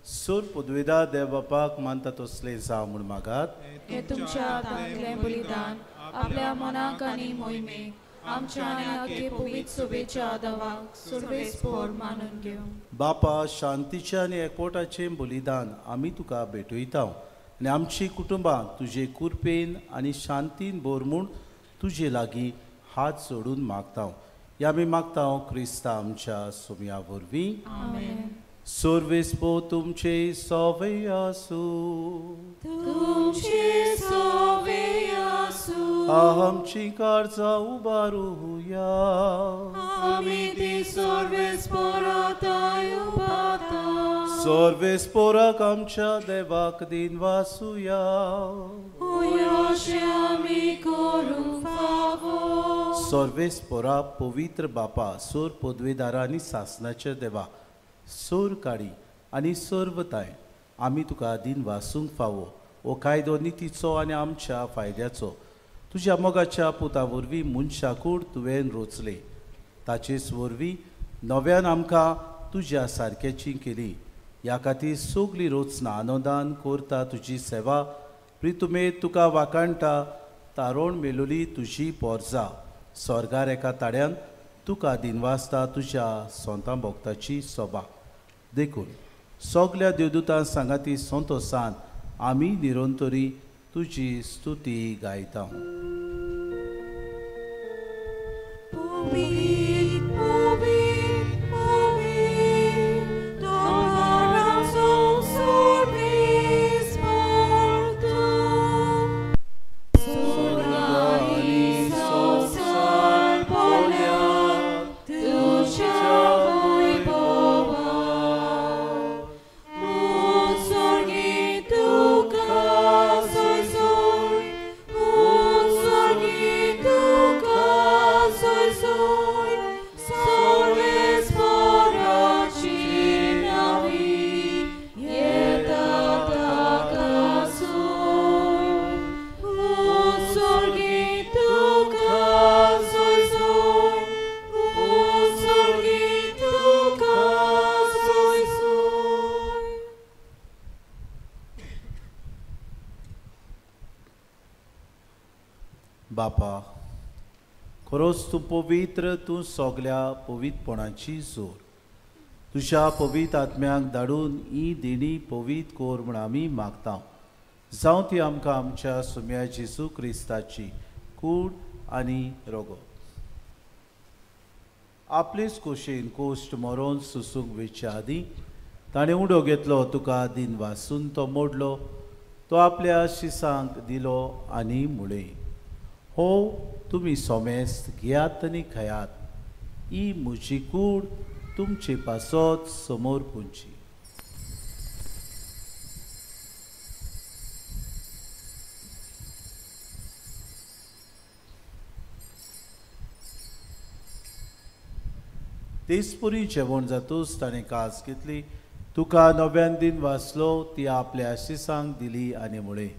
सूर पदवेदा देव बापाक मानता तसलें जावं म्हूण मागात. हें तुमच्या हातांतलें बलिदान आपल्या मनाक आनी मोहिमेक आमच्या आनी आगे पवित्र सभेच्या देवाक सुरवेस्पोर मानून घेवं. बापा, शांतीचें आनी एकवटाचें बलिदान आमी तुका भेटयता आनी आमची कुटुंबां तुजे कृपेन आनी शांतीन भर म्हूण तुजे लागीं हात सोडून मागता. ह्या आमी मागता क्रिस्ता आमच्या सोम्या वरवीं. सर्वेस्पो तुमचे सोवे आसूं. तुमचे सोवे आसूं. आमची काळजां उबारुया. आमी ती सर्वेस्पोराक उबारता. सर्वेस्पोराक आमच्या देवाक दिन वासुया. आमी करूंक फावो. सर्वेस्पोरा पवित्र बापा, सोर पदवेदारा आनी सासनाच्या देवा, सोर काडी आनी सर्वताय आमी तुका दिन वासूंक फावो. हो कायदो नितीचो आनी आमच्या फायद्याचो. तुज्या मोगाच्या पुता वरवीं मनशाकूड तुवें रोचले, ताचेच वरवीं नव्यान आमकां तुज्या सारक्याची केली. ह्या खातीर सगली रोचना आनंदान करता तुजी सेवा. प्रितुमे तुका वाकाणटा तारोण मेलोली तुजी पोरजा. स्वर्गार एका ताड्यान तुका दिनवासता तुज्या सोंतां भोगताची सोबा. देखून सगल्या देवदूतां सांगाती संतोसान आमी निरंतरी तुजी स्तुती गायता. बापा, खरोच तूं पवित्र, तूं सगल्या पवित्रपणाची जोर. तुज्या पवित्र आत्म्याक धाडून ही देणी पवित्र कोर म्हूण आमी मागता. जावं ती आमकां आमच्या सुम्या जेजू क्रिस्ताची कूड आनी रोगो. आपलेच खोशेन कोश्ट मरोन सुसूंक वेच्या आदीं ताणें उडो घेतलो, तुका दिन वासून तो मोडलो, तो आपल्या शिसांक दिलो आनी म्हळें, हो तुमी सोमेस्त घेयात आनी खायात, ही म्हजी कूड तुमचे पासत समोर पुंची. तेचपरी जेवण जातूच ताणें कास घेतली, तुका नव्यान दिन वाचलो, ती आपल्या आशिसांक दिली आनी म्हळें,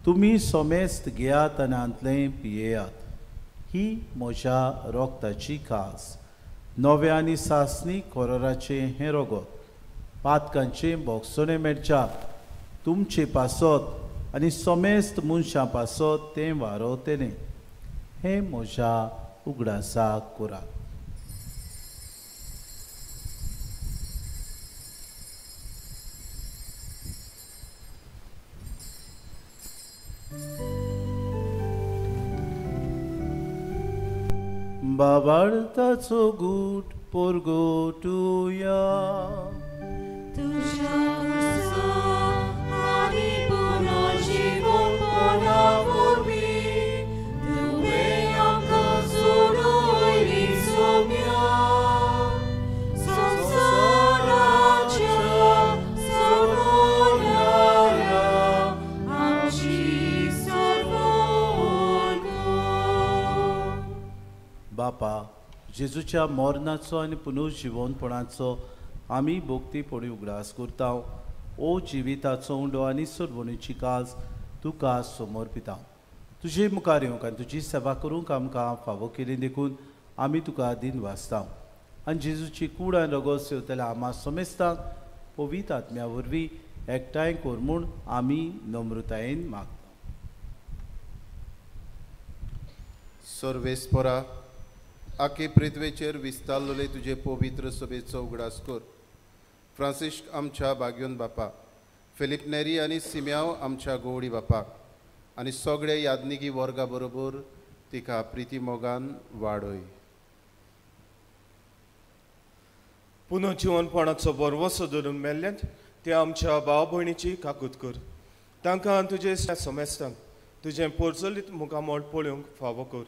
तुमी सोमेस्त घेयात आनी हांतलें पियेयात, ही म्हज्या रोगताची कास, नव्या आनी सासणी कोराराचें हें रोगत, पातकांचें भोगसणें मेळच्या तुमचे पासत आनी सोमेस्त मनशां पासत तें वारोवतलें, हें म्हज्या उगडासाक करात. बाबार्थाचो गूट पोरगोटुया. तुज्या आनी पुनर्जीवनपणा वरवीं तुवें आमकां सोडयली सोम्या, संवसाराच्या सोडवणाऱ्या आमची सोडवण कर. बापा, जेजूच्या मरणाचो आनी पुनर्जिवनपणाचो आमी भोक्तीपणी उगडास करता. ओ जिविताचो उंडो आनी सोडवणीची काज तुका समर्पिता. तुजे मुखार येवंक आनी तुजी सेवा करूंक आमकां फावो केली देखून आमी तुका दिन वाचता. आनी जेजूची कूड आनी रगत सेवतल्या आमा समेस्तांक पवित्र आत्म्या वरवीं एकठांय कर म्हूण आमी नम्रतायेन मागता. सर्वेस्परा, आखे पृथ्वेचेर विस्तारलेले तुजे पवित्र सभेचो उगडास कर. फ्रांसिस्क आमच्या बाग्योन बापा, फिलीप नेरी आनी सिम्याव आमच्या गोवडी बापाक आनी सगळे यादनिकी वर्गा बरोबर तिका प्रिती मोगान वाडय. पुनर्जिवनपणाचो बरवसो धरून मेल्ल्यांत ते आमच्या भाव भयणीची काकूत कर. तांकां तुजे समेस्तांक तुजें पोरजलीत मुखामळ पळोवंक फावो कर.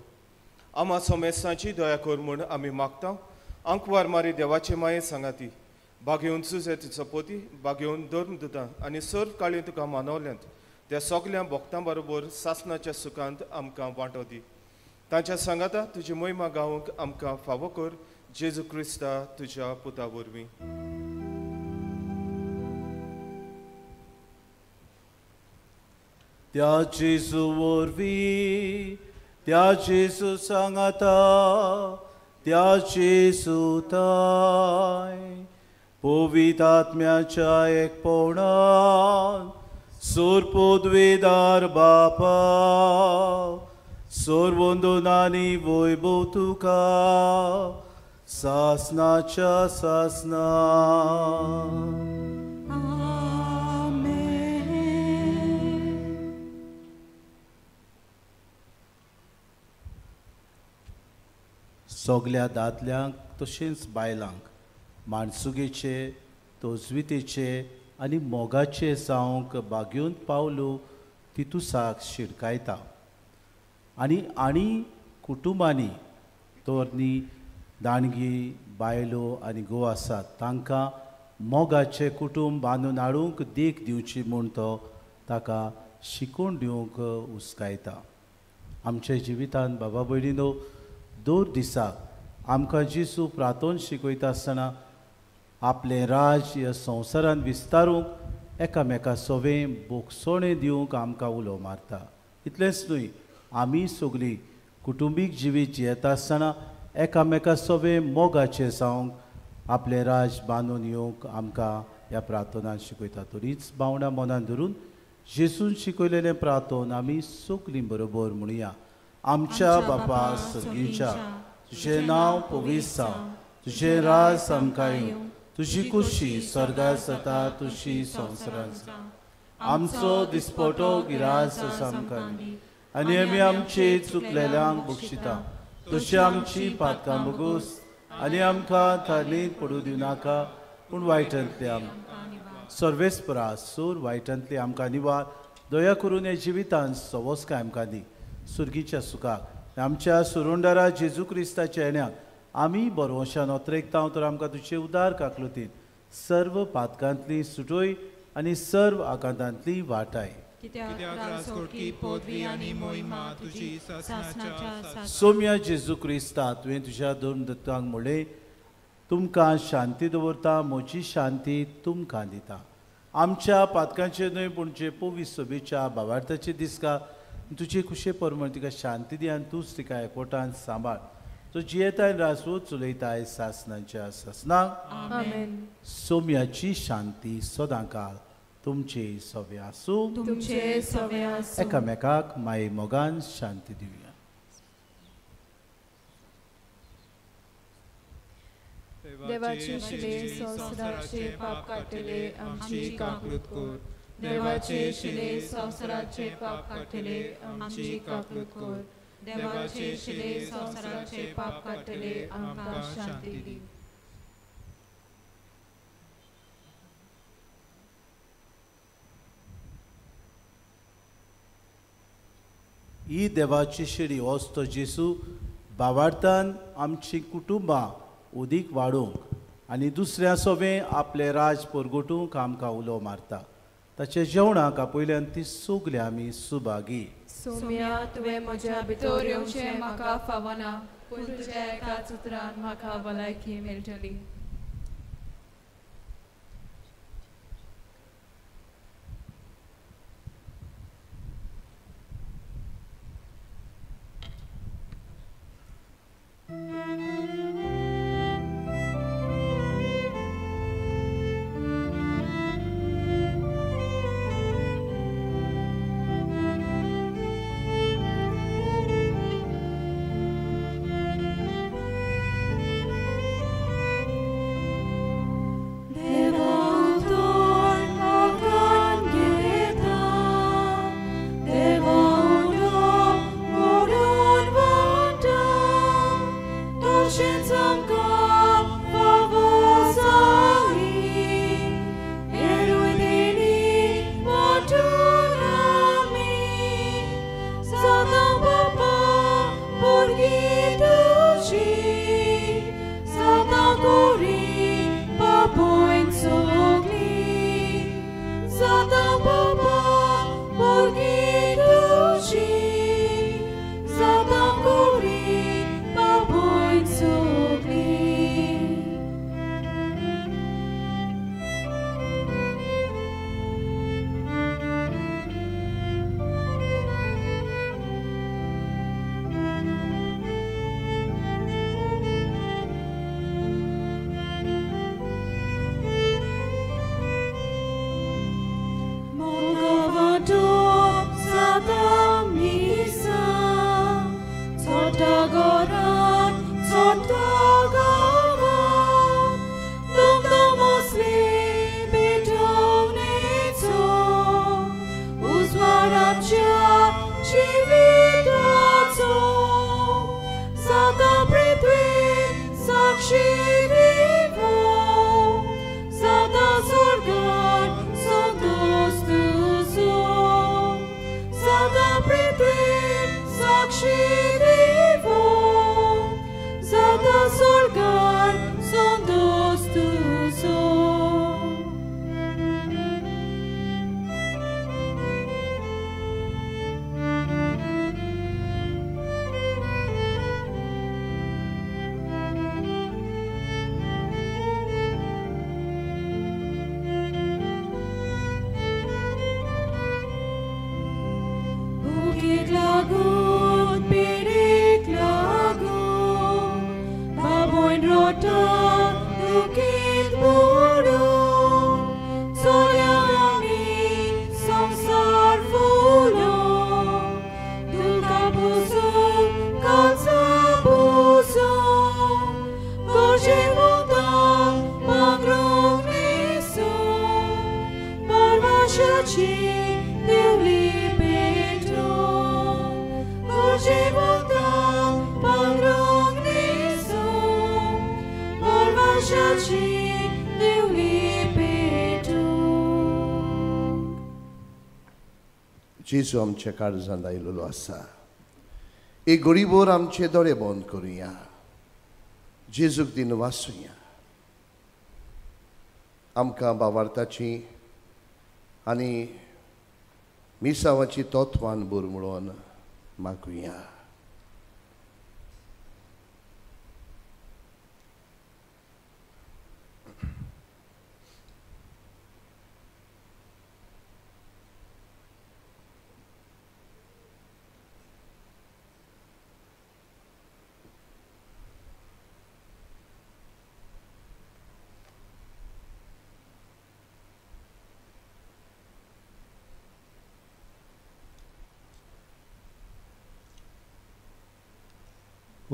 आमा समेस्तांची दया कर म्हूण आमी मागता. आंकवार मारी देवाचे माये सांगाती बागेवन सुजेतीचो पोती बागेवन धर्म दुतां आनी सर्व काळी तुका मानवल्यांत त्या सगल्या भक्तां बरोबर सासणाच्या सुखांत आमकां वांटो दी. तांच्या सांगाता तुजी मोहिमा गावंक आमकां फावो कर. जेजू क्रिस्ता तुज्या पुता वरवीं. त्या जेजू वरवीं, त्या जेजू सांगाता, त्या जेजू ताय पवित्र आत्म्याच्या एकपणान सोरपोदवेदार बापा, सोरवंदनानी वैभव तुका सासनाच्या सासना. सगल्या दादल्यांक तशेंच बायलांक माणसुगेचे, तोजवितेचे आनी मोगाचे जावंक बागेवन पावलो तितुसाक शिडकायता. आनी आनी कुटुंबांनी तरणी दाणगी बायलो आनी घोव आसात तांकां मोगाचें कुटुंब बांदून हाडूंक देख दिवची म्हूण तो ताका शिकोवन दिवंक हुस्कायता. आमच्या जिवितांत बाबा भयणीनो, दर दिसाक आमकां जेजू प्रार्थना शिकयता आसतना आपलें राज्य ह्या संवसारांत विस्तारूंक एकामेका सोवें बोगसणें दिवंक आमकां उलो मारता. इतलेंच न्हय, आमी सगळीं कुटुंबीक जिवीत जियेता आसतना एकामेका सोवें मोगाचें जावंक आपलें राज बांदून येवंक आमकां ह्या प्रार्थनान शिकयता. तरीच भावना मनान धरून जेजून शिकयलेलें प्रार्थना आमी सगळीं बरोबर म्हणुया. आमच्या बापा सगळींच्या, तुजें नांव पवित्र जावं, तुजें राज आमकां येवं, तुजी कुशी स्वर्गार जाता तुशी संवसारांत जावं. आमचो दिसपटो गिरास आमकां दी आनी आमी आमचे चुकलेल्यांक बक्षिता, तशी आमची पातकां बगूस आनी आमकां थारणीत पडूं दिवनाका, पूण वायटांतले आमकां सर्वेस्परा सूर वायटांतले आमकां निवार. दया करून ह्या जिवितांत सवस्काय आमकां दी. सुर्गीच्या सुखाक आमच्या सुरुंडारा जेजू क्रिस्ताच्या येण्याक आमी बरवशान ओतरेकता तर आमकां तुजे उदार काकलुतीन सर्व पातकांतली सुटोय आनी सर्व आकांतांतली वाटाय. सोम्या जेजू क्रिस्ता, तुवें तुज्या दोन दत्तांक म्हणलें, तुमकां शांती दवरता, म्हजी शांती तुमकां दिता. आमच्या पातकांचे न्हय पूण जे पवित्र सभेच्या भावार्थाचे दिसका तुजे कुशे परमण तिका शांती दी आनी तूंच तिका एकवटान सांबाळ. तो जियेताय रासू चलयताय सासनाच्या सासनाक. सोम्याची शांती सदांकाळ तुमचे सवे आसूं. तुमचे सवे आसूं. एकामेकाक माये मोगान शांती दिवया. देवाचे शिले संवसाराचे पाप काडटले आमची काकूत कर. देवाचे शिले संवसाराचे पाप काडटले आमची काकूत कर. देवाचे शिले संवसाराचे पाप काडटले आमकां शांती दी. ही देवाची शिडी वस्तो जेसू भावार्थान आमची कुटुंबां उदीक वाडोवंक आनी दुसऱ्या सोबें आपलें राज परगटूंक आमकां उलो मारता. ताच्या जेवणाक आपयल्यान ती सगळीं आमी सुभागी. सोम्या, तुवें म्हज्या भितर येवचें म्हाका फावना, पूण तुज्या एकाच उतरान म्हाका भलायकी मेळटली. जेजू आमच्या काळजांत आयिल्लो आसा. एक गोडीभर आमचे दोळे बंद करुया, जेजूक दिन वाचुया. आमकां बावार्थाची आनी मिसावाची तत्वान भर म्हणून मागुया.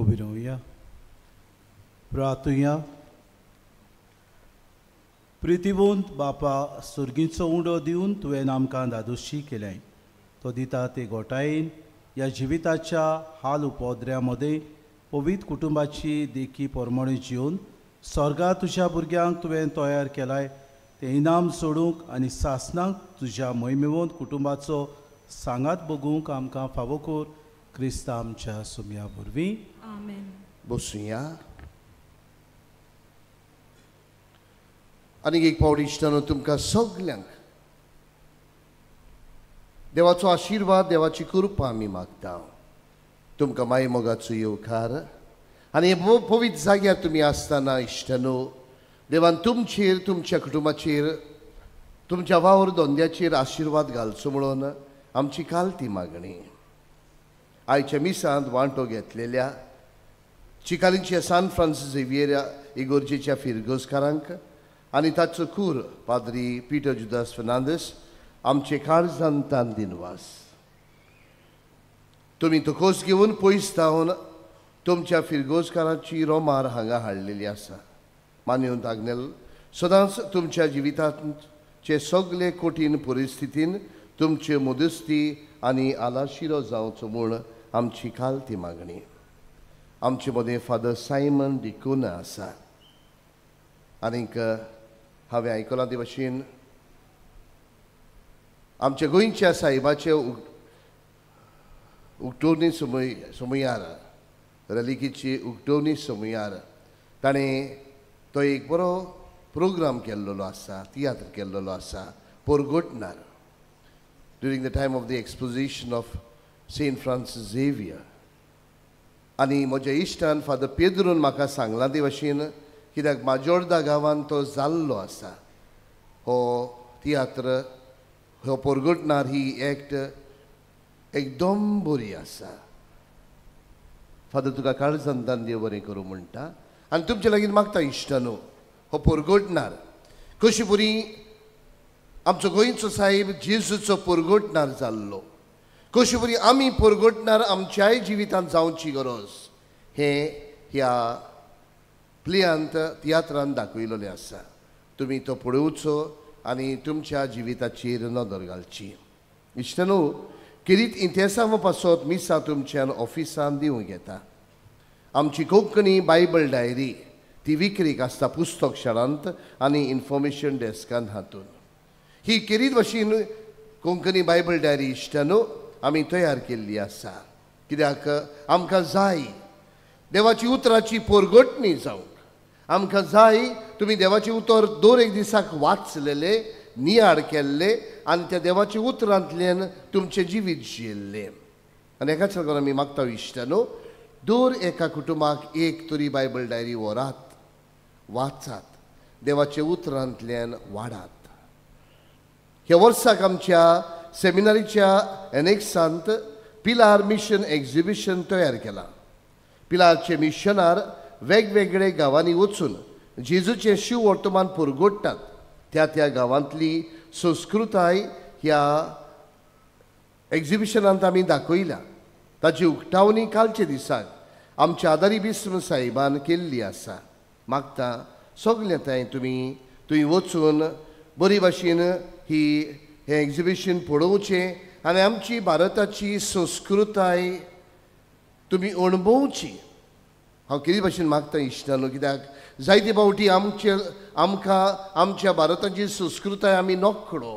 उबी रावया, प्रार्थुया. प्रितिवंत बापा, सुर्गीचो उंडो दिवन तुवें आमकां धादोशी केलें. तो दिता ते गोटायेन ह्या जिविताच्या हाल उपद्र्या मदें पवित्र कुटुंबाची देखी परमणे जिवन स्वर्गा तुज्या भुरग्यांक तुवें तयार केलाय तें इनाम सोडूंक आनी सासणाक तुज्या महिमेवंत कुटुंबाचो सांगात बगूंक आमकां फावो कर. क्रिस्ता आमच्या सुमया वरवीं. आमेन. बसुया. आनीक एक फावट इश्टानो तुमकां सगल्यांक देवाचो आशिर्वाद, देवाची कृपा आमी मागता. तुमकां माय मोगाचो येवकार. आनी पवित्र जाग्यार तुमी आसतना इश्टानो देवान तुमचेर, तुमच्या कुटुंबाचेर, तुमच्या वावर धंद्याचेर आशिर्वाद घालचो म्हणून आमची काल ती मागणी. आयच्या मिसांत वांटो घेतलेल्या चिकालींच्या सान फ्रांसीस झेवियर इगोर्जेच्या फिरगोजकारांक आनी ताचो कूर पाद्री पीटर जुदास फर्नांदीस आमचे काळजान तान दिनवास. तुमी तकोस घेवन पयस धांवन तुमच्या फिरगोजकारांची रोमार हांगा हाडलेली आसा. मान्यवंत आग्नेल सदांच तुमच्या जिवितांचे सगळे कठीण परिस्थितीन तुमचे मदस्ती आनी आलाशिरो जावचो म्हूण आमची काल ती मागणी. आमचे मदें फादर सायमन डिकोना आसा. आनीक हांवें आयकलां ते भाशेन आमच्या गोंयच्या साहेबाचे उक्तवणी समयार, रलिकीची उक्तवणी समयार ताणें तो एक बरो प्रोग्राम केल्लो आसा, तियात्र केल्लो आसा पोरगोटनार, during the time of the exposition of Saint Francis Xavier. आनी म्हज्या इश्टान फादर पेद्रून म्हाका सांगलां ते भाशेन, कित्याक माजोर्दा गांवांत तो जाल्लो आसा हो तियात्र, हो पोरगोटनार ही एक्ट एकदम बरी आसा. फादर तुका काळजान देव बरें करूं म्हणटा. आनी तुमचे लागीं मागता इश्टानो, हो पोरगोटनार कशी बरी आमचो गोंयचो साहेब जेजूचो पोरगोटनार जाल्लो, कशी बरी आमी पोरगोटनार आमच्याय जिवितांत जावची गरज हें ह्या प्लेयांत तियात्रान दाखयलेलें आसा. तुमी तो पळोवचो आनी तुमच्या जिविताचेर नदर घालची. इश्टानो, खेरीत इतिहासा पासत मिसां तुमच्यान ऑफिसान दिवंक येता. आमची कोंकणी बायबल डायरी ती विक्रीक आसता पुस्तक शाळांत आनी इन्फॉर्मेशन डेस्कांत. हातून ही खेरीत भाशेन कोंकणी बायबल डायरी इश्टानो आमी तयार केल्ली आसा, कित्याक आमकां जाय देवाची उतराची पोरगोटणी जावंक. आमकां जाय तुमी देवाचें उतर दर एक दिसाक वाचलेले, नियाळ केल्ले आनी त्या देवाच्या उतरांतल्यान तुमचें जिवीत जियेल्लें. आनी एकाच लागून आमी मागता इश्टानो, दर एका कुटुंबाक एक तरी बायबल डायरी व्हरात, वाचात, देवाच्या उतरांतल्यान वाडात. ह्या वर्साक आमच्या सेमिनारीच्या एनेक्सांत पिलार मिशन एक्झिबिशन तयार केलां. पिलारचे मिशनार वेगवेगळे गांवांनी वचून जेजूचें शिव वर्तमान पुरगोडटात. त्या त्या गांवांतली संस्कृताय ह्या एक्झिबिशनांत आमी दाखयल्या. ताची उक्तावणी कालच्या दिसाक आमच्या आदारी बिस्म साहेबान केल्ली आसा. मागता सगळें थंय तुमी थंय वचून बरी भाशेन ही हें एक्झिबिशन पळोवचें आनी आमची भारताची संस्कृताय तुमी अणभवची. हांव कितें भाशेन मागता इश्टानो, कित्याक जायते फावटी आमचे आमकां आमच्या भारताची संस्कृताय आमी नकळो.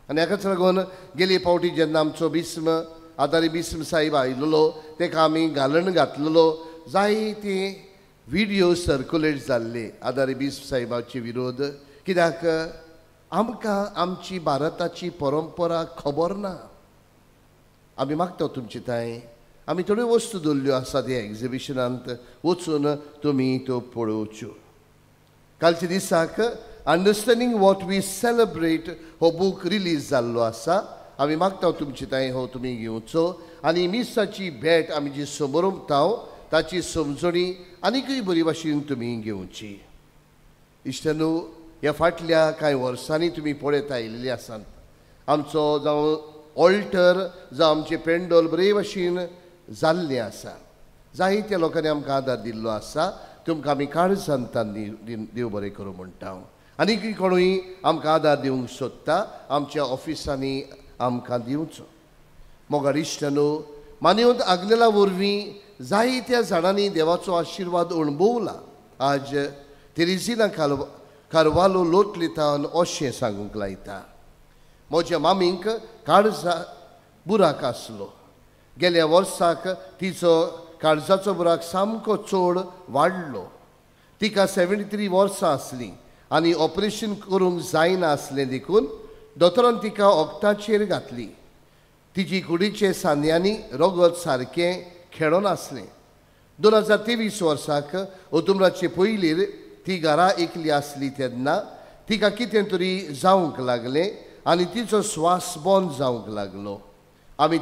आनी हाकाच लागून गेले फावटी जेन्ना आमचो बिस्म आदारी बिस्म साहेब आयलेलो ताका आमी घालण घातलेलो, जायते विडियो सर्कुलेट जाल्ले आदारी बिस्म साहेबाचे विरोध, कित्याक आमकां आमची भारताची परंपरा खबर ना. आमी मागता तुमचे थंय आमी थोड्यो वस्तू दवरल्यो आसात ह्या एक्झिबिशनांत, वचून तुमी त्यो पळोवच्यो. कालच्या दिसाक अंडरस्टँडींग what we celebrate हो बूक रिलीज जाल्लो आसा. आमी मागता तुमचे थंय हो तुमी घेवचो आनी मिसाची भेट आमी जी समोरता ताची समजणी आनीकय बरी भाशेन तुमी घेवची. इश्टानो, ह्या फाटल्या कांय वर्सांनी तुमी पळयत आयिल्ली आसात आमचो जावं ऑल्टर जावं आमचें पेंडोल बरे भाशेन जाल्लें आसा. जायत्या लोकांनी आमकां आदार दिल्लो आसा. तुमकां आमी काळजांतान देव बरें करूं म्हणटा. आनी कोणूय आमकां आदार दिवंक सोदता आमच्या ऑफिसांनी आमकां दिवचो. मोगाळ इश्टांनो, मानेवंत आग्नेला वरवीं जायत्या जाणांनी देवाचो आशिर्वाद अणभवला. आज तेरेझिना कारवालो लोटलेतान अशें सांगूंक लायता, म्हज्या मामीक काळजा बुराक आसलो. गेल्या वर्साक तिचो काळजाचो बुराक सामको चड वाडलो. तिका 73 वर्सां आसलीं आनी ऑपरेशन करूंक जायना आसलें देखून दोतोरान तिका वखदाचेर घातली. तिची कुडीचे सांद्यांनी रगत सारकें खेळोन आसलें. 2023 वर्साक ओतुमराचे पयलीर ती घरा एकली आसली तेन्ना तिका कितें तरी जावंक लागलें आनी तिचो स्वास बंद जावंक लागलो. आमी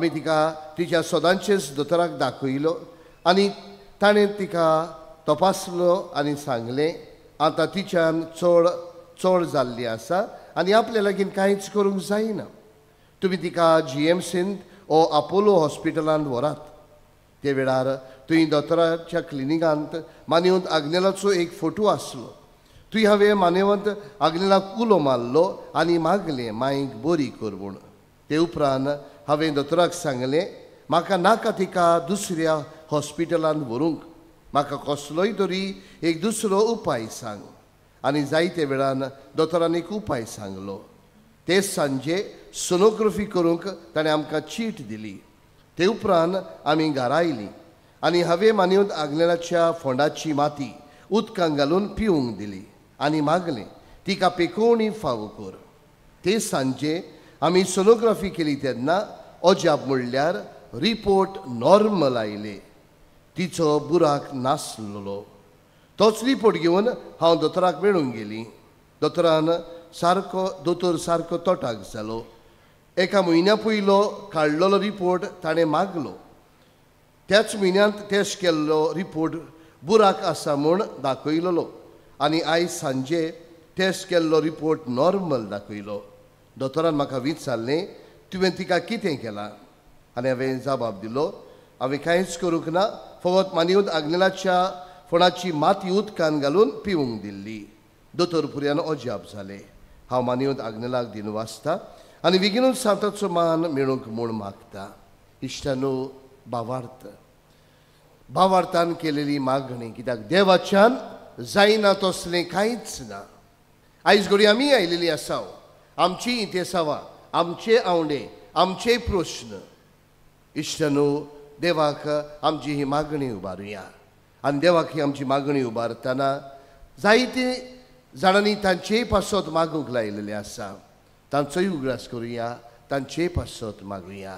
तिका तिच्या सदांचेच दोतोराक दाखयलो आनी ताणें तिका तपासलो आनी सांगलें आतां तिच्यान चड चड जाल्ली आसा आनी आपल्या लागीं कांयच करूंक जायना. तुमी तिका GMCंत ओ आपोलो हॉस्पिटलांत व्हरात. ते वेळार थंय दोतोराच्या क्लिनिकांत मानेवंत आग्नेलाचो एक फोटो आसलो. थंय हांवें मानेवंत आग्नेलाक उलो मारलो आनी मागलें माईक बरी कर म्हूण. ते उपरांत हांवें दोतोराक सांगलें म्हाका नाका तिका दुसऱ्या हॉस्पिटलांत व्हरूंक, म्हाका कसलोय तरी एक दुसरो उपाय सांग. आनी जायते वेळान दोतोरान एक उपाय सांगलो. ते सांजे सोनोग्राफी करूंक ताणें आमकां चीट दिली. ते उपरांत आमी घरा आयलीं आनी हांवें मानेवंत आग्नेलाच्या फोंडाची माती उदकांत घालून पिवंक दिली आनी मागलें तिका पेकोवणी फावो कर. ते सांजे आमी सोनोग्राफी केली तेन्ना अजाप म्हणल्यार रिपोर्ट नॉर्मल आयले. तिचो बुराक नासलो. तोच रिपोर्ट घेवन हांव दोतोराक मेळूंक गेली. दोतोर सारको तोटाक जालो. एका म्हयन्या पयलो काडलेलो रिपोर्ट ताणें मागलो. त्याच म्हयन्यांत टेस्ट केल्लो रिपोर्ट बुराक आसा म्हूण दाखयलेलो आनी आयज सांजे टेस्ट केल्लो रिपोर्ट नॉर्मल दाखयलो. दोतोरान म्हाका विचारलें तुवें तिका कितें केलां? आनी हांवें जबाब दिलो हांवें कांयच करूंक ना, फकत मानेवंत आग्नेलाच्या फोणाची माती उदकान घालून पिवंक दिल्ली. दोतोर पुर्यान अजाप जालें. हांव मानेवंत आग्नेलाक दिनवासता आनी बेगीनूच सांताचो मान मेळूंक म्हूण मागता. इश्टानो, भावार्थ भावार्थान केलेली मागणी कित्याक देवाच्यान जायना तसलें कांयच ना. आयज घडये आमी आयलेली आसा, आमची इतिहासावा, आमचे आवडे, आमचे प्रश्न. इश्टानो, देवाक आमची ही मागणी उबारुया आनी देवाक ही आमची मागणी उबारतना जायते जाणांनी तांचेय पासत मागूंक लायलेले आसा. तांचोय उगडास करुया, तांचेय पासत मागुया.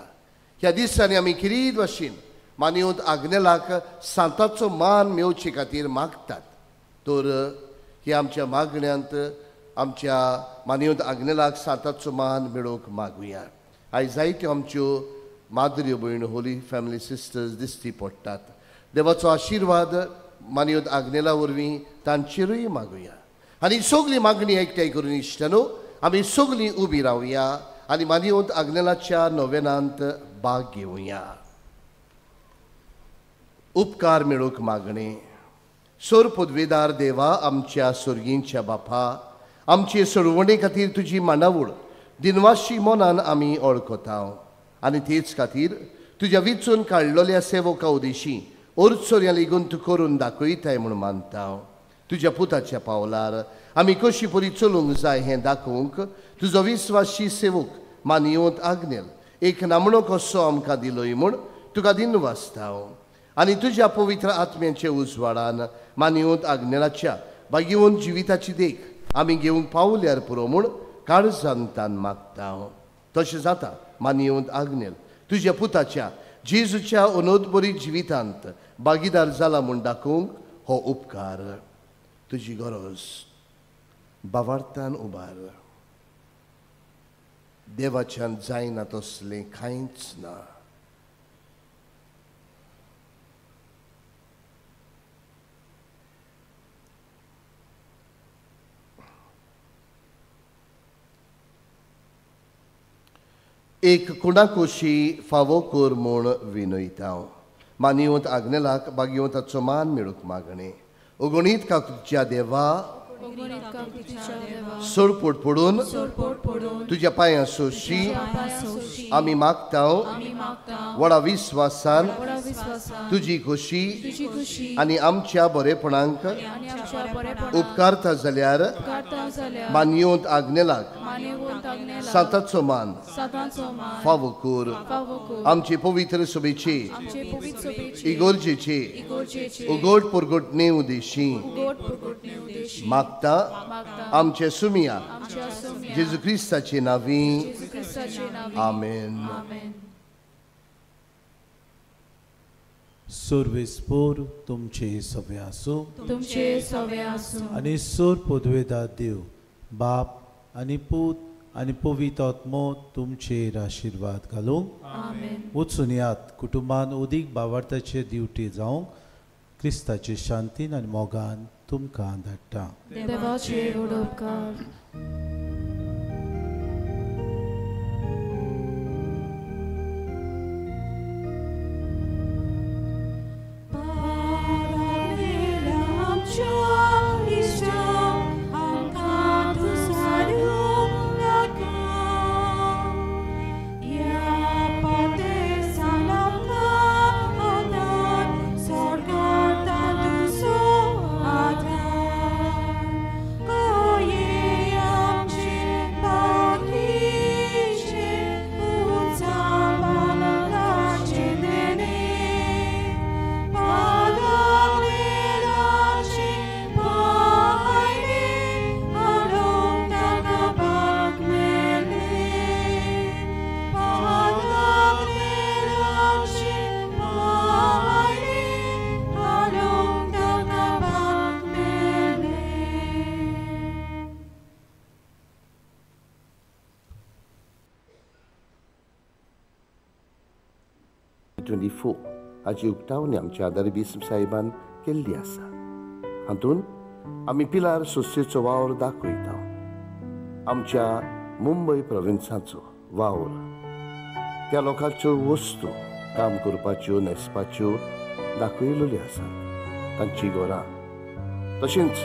ह्या दिसांनी आमी खेरीत भाशेन मानेवंत आग्नेलाक सांताचो मान मेळचे खातीर मागतात. तर ह्या आमच्या मागण्यांत आमच्या मानेवंत आग्नेलाक सांताचो मान मेळोवंक मागुया. आयज जायत्यो आमच्यो माद्र्यो भयण होली फॅमिली सिस्टर्स दिश्टी पडटात. देवाचो आशिर्वाद मानेवंत आग्नेला वरवीं तांचेरूय मागुया. आनी सगळी मागणी एकठांय करून इश्टानो आमी सगळीं उबी रावया आनी मानेवंत आग्नेलाच्या नोवेनांत भाग घेवया. उपकार मेळोवंक मागणें. सोर पदवेदार देवा, आमच्या सोर्गींच्या बापा, आमचे सोडवणे खातीर तुजी मांडावळ दिनवाशी मनान आमी वळखता आनी तेच खातीर तुज्या विचून काडलेल्या सेवका उदेशी ओरचोऱ्या लेगून तूं करून दाखयताय म्हूण मानता. तुज्या पुताच्या पावलार आमी कशी परी चलूंक जाय हें दाखोवंक तुजो विस्वाशी सेवक मानेवंत आग्नेल एक नामणो कसो आमकां दिलोय म्हूण तुका दिनवासता. आनी तुज्या पवित्र आत्म्याच्या उजवाडान मानेवंत आग्नेलाच्या भाग्यवंत जिविताची देख आमी घेवंक पावल्यार पुरो म्हूण काळजान तान मागता. तशें जाता मानेवंत आग्नेल तुज्या पुताच्या जेजूच्या अनोदबरी जिवितांत भागीदार जाला म्हूण दाखोवंक हो उपकार तुजी गरज भावार्थान उबार. देवाच्यान जायना तसलें कांयच ना. एक कुणाकोशी फावो कर म्हूण विनयता. मानिवंत आग्नेलाक बागिवंत ताचो मान मेळूंक मागणें. अगणीत काकुच्या देवा, सोडपोट पडून तुज्या पांयां सोशी आमी मागता. व्हडा विस्वासान तुजी खोशी आनी आमच्या बरेपणांक उपकारता जाल्यार मानयेवंत आग्नेलाक सांताचो मान फावो कर. आमचे पवित्र सभेची इगोर्जेची उगोट पुरगोटणे उदेशी मागता आमचे सुमिया जेजू क्रिस्ताचे नांवी. आमेन. सर्वेस्पोर तुमचे सवे आसूं, तुमचे सवे आसूं. आनी सोर पदवेदार देव बाप आनी पूत आनी पवित्र आत्मो तुमचेर आशिर्वाद घालूंक. वचून यात कुटुंबान उदीक बावार्थाचे दिवटे जावंक क्रिस्ताचे शांतीन आनी मोगान तुमकां धाडटा. देवाचे व्हड उपकार. हाची उक्तावणी आमच्या आदारी बिस्म साहेबान केल्ली आसा. हातूंत आमी पिलार संस्थेचो वावर दाखयता, आमच्या मुंबय प्रोविन्साचो वावर, त्या लोकांच्यो वस्तू काम करपाच्यो न्हेसपाच्यो दाखयलेल्यो आसात, तांची घरां, तशेंच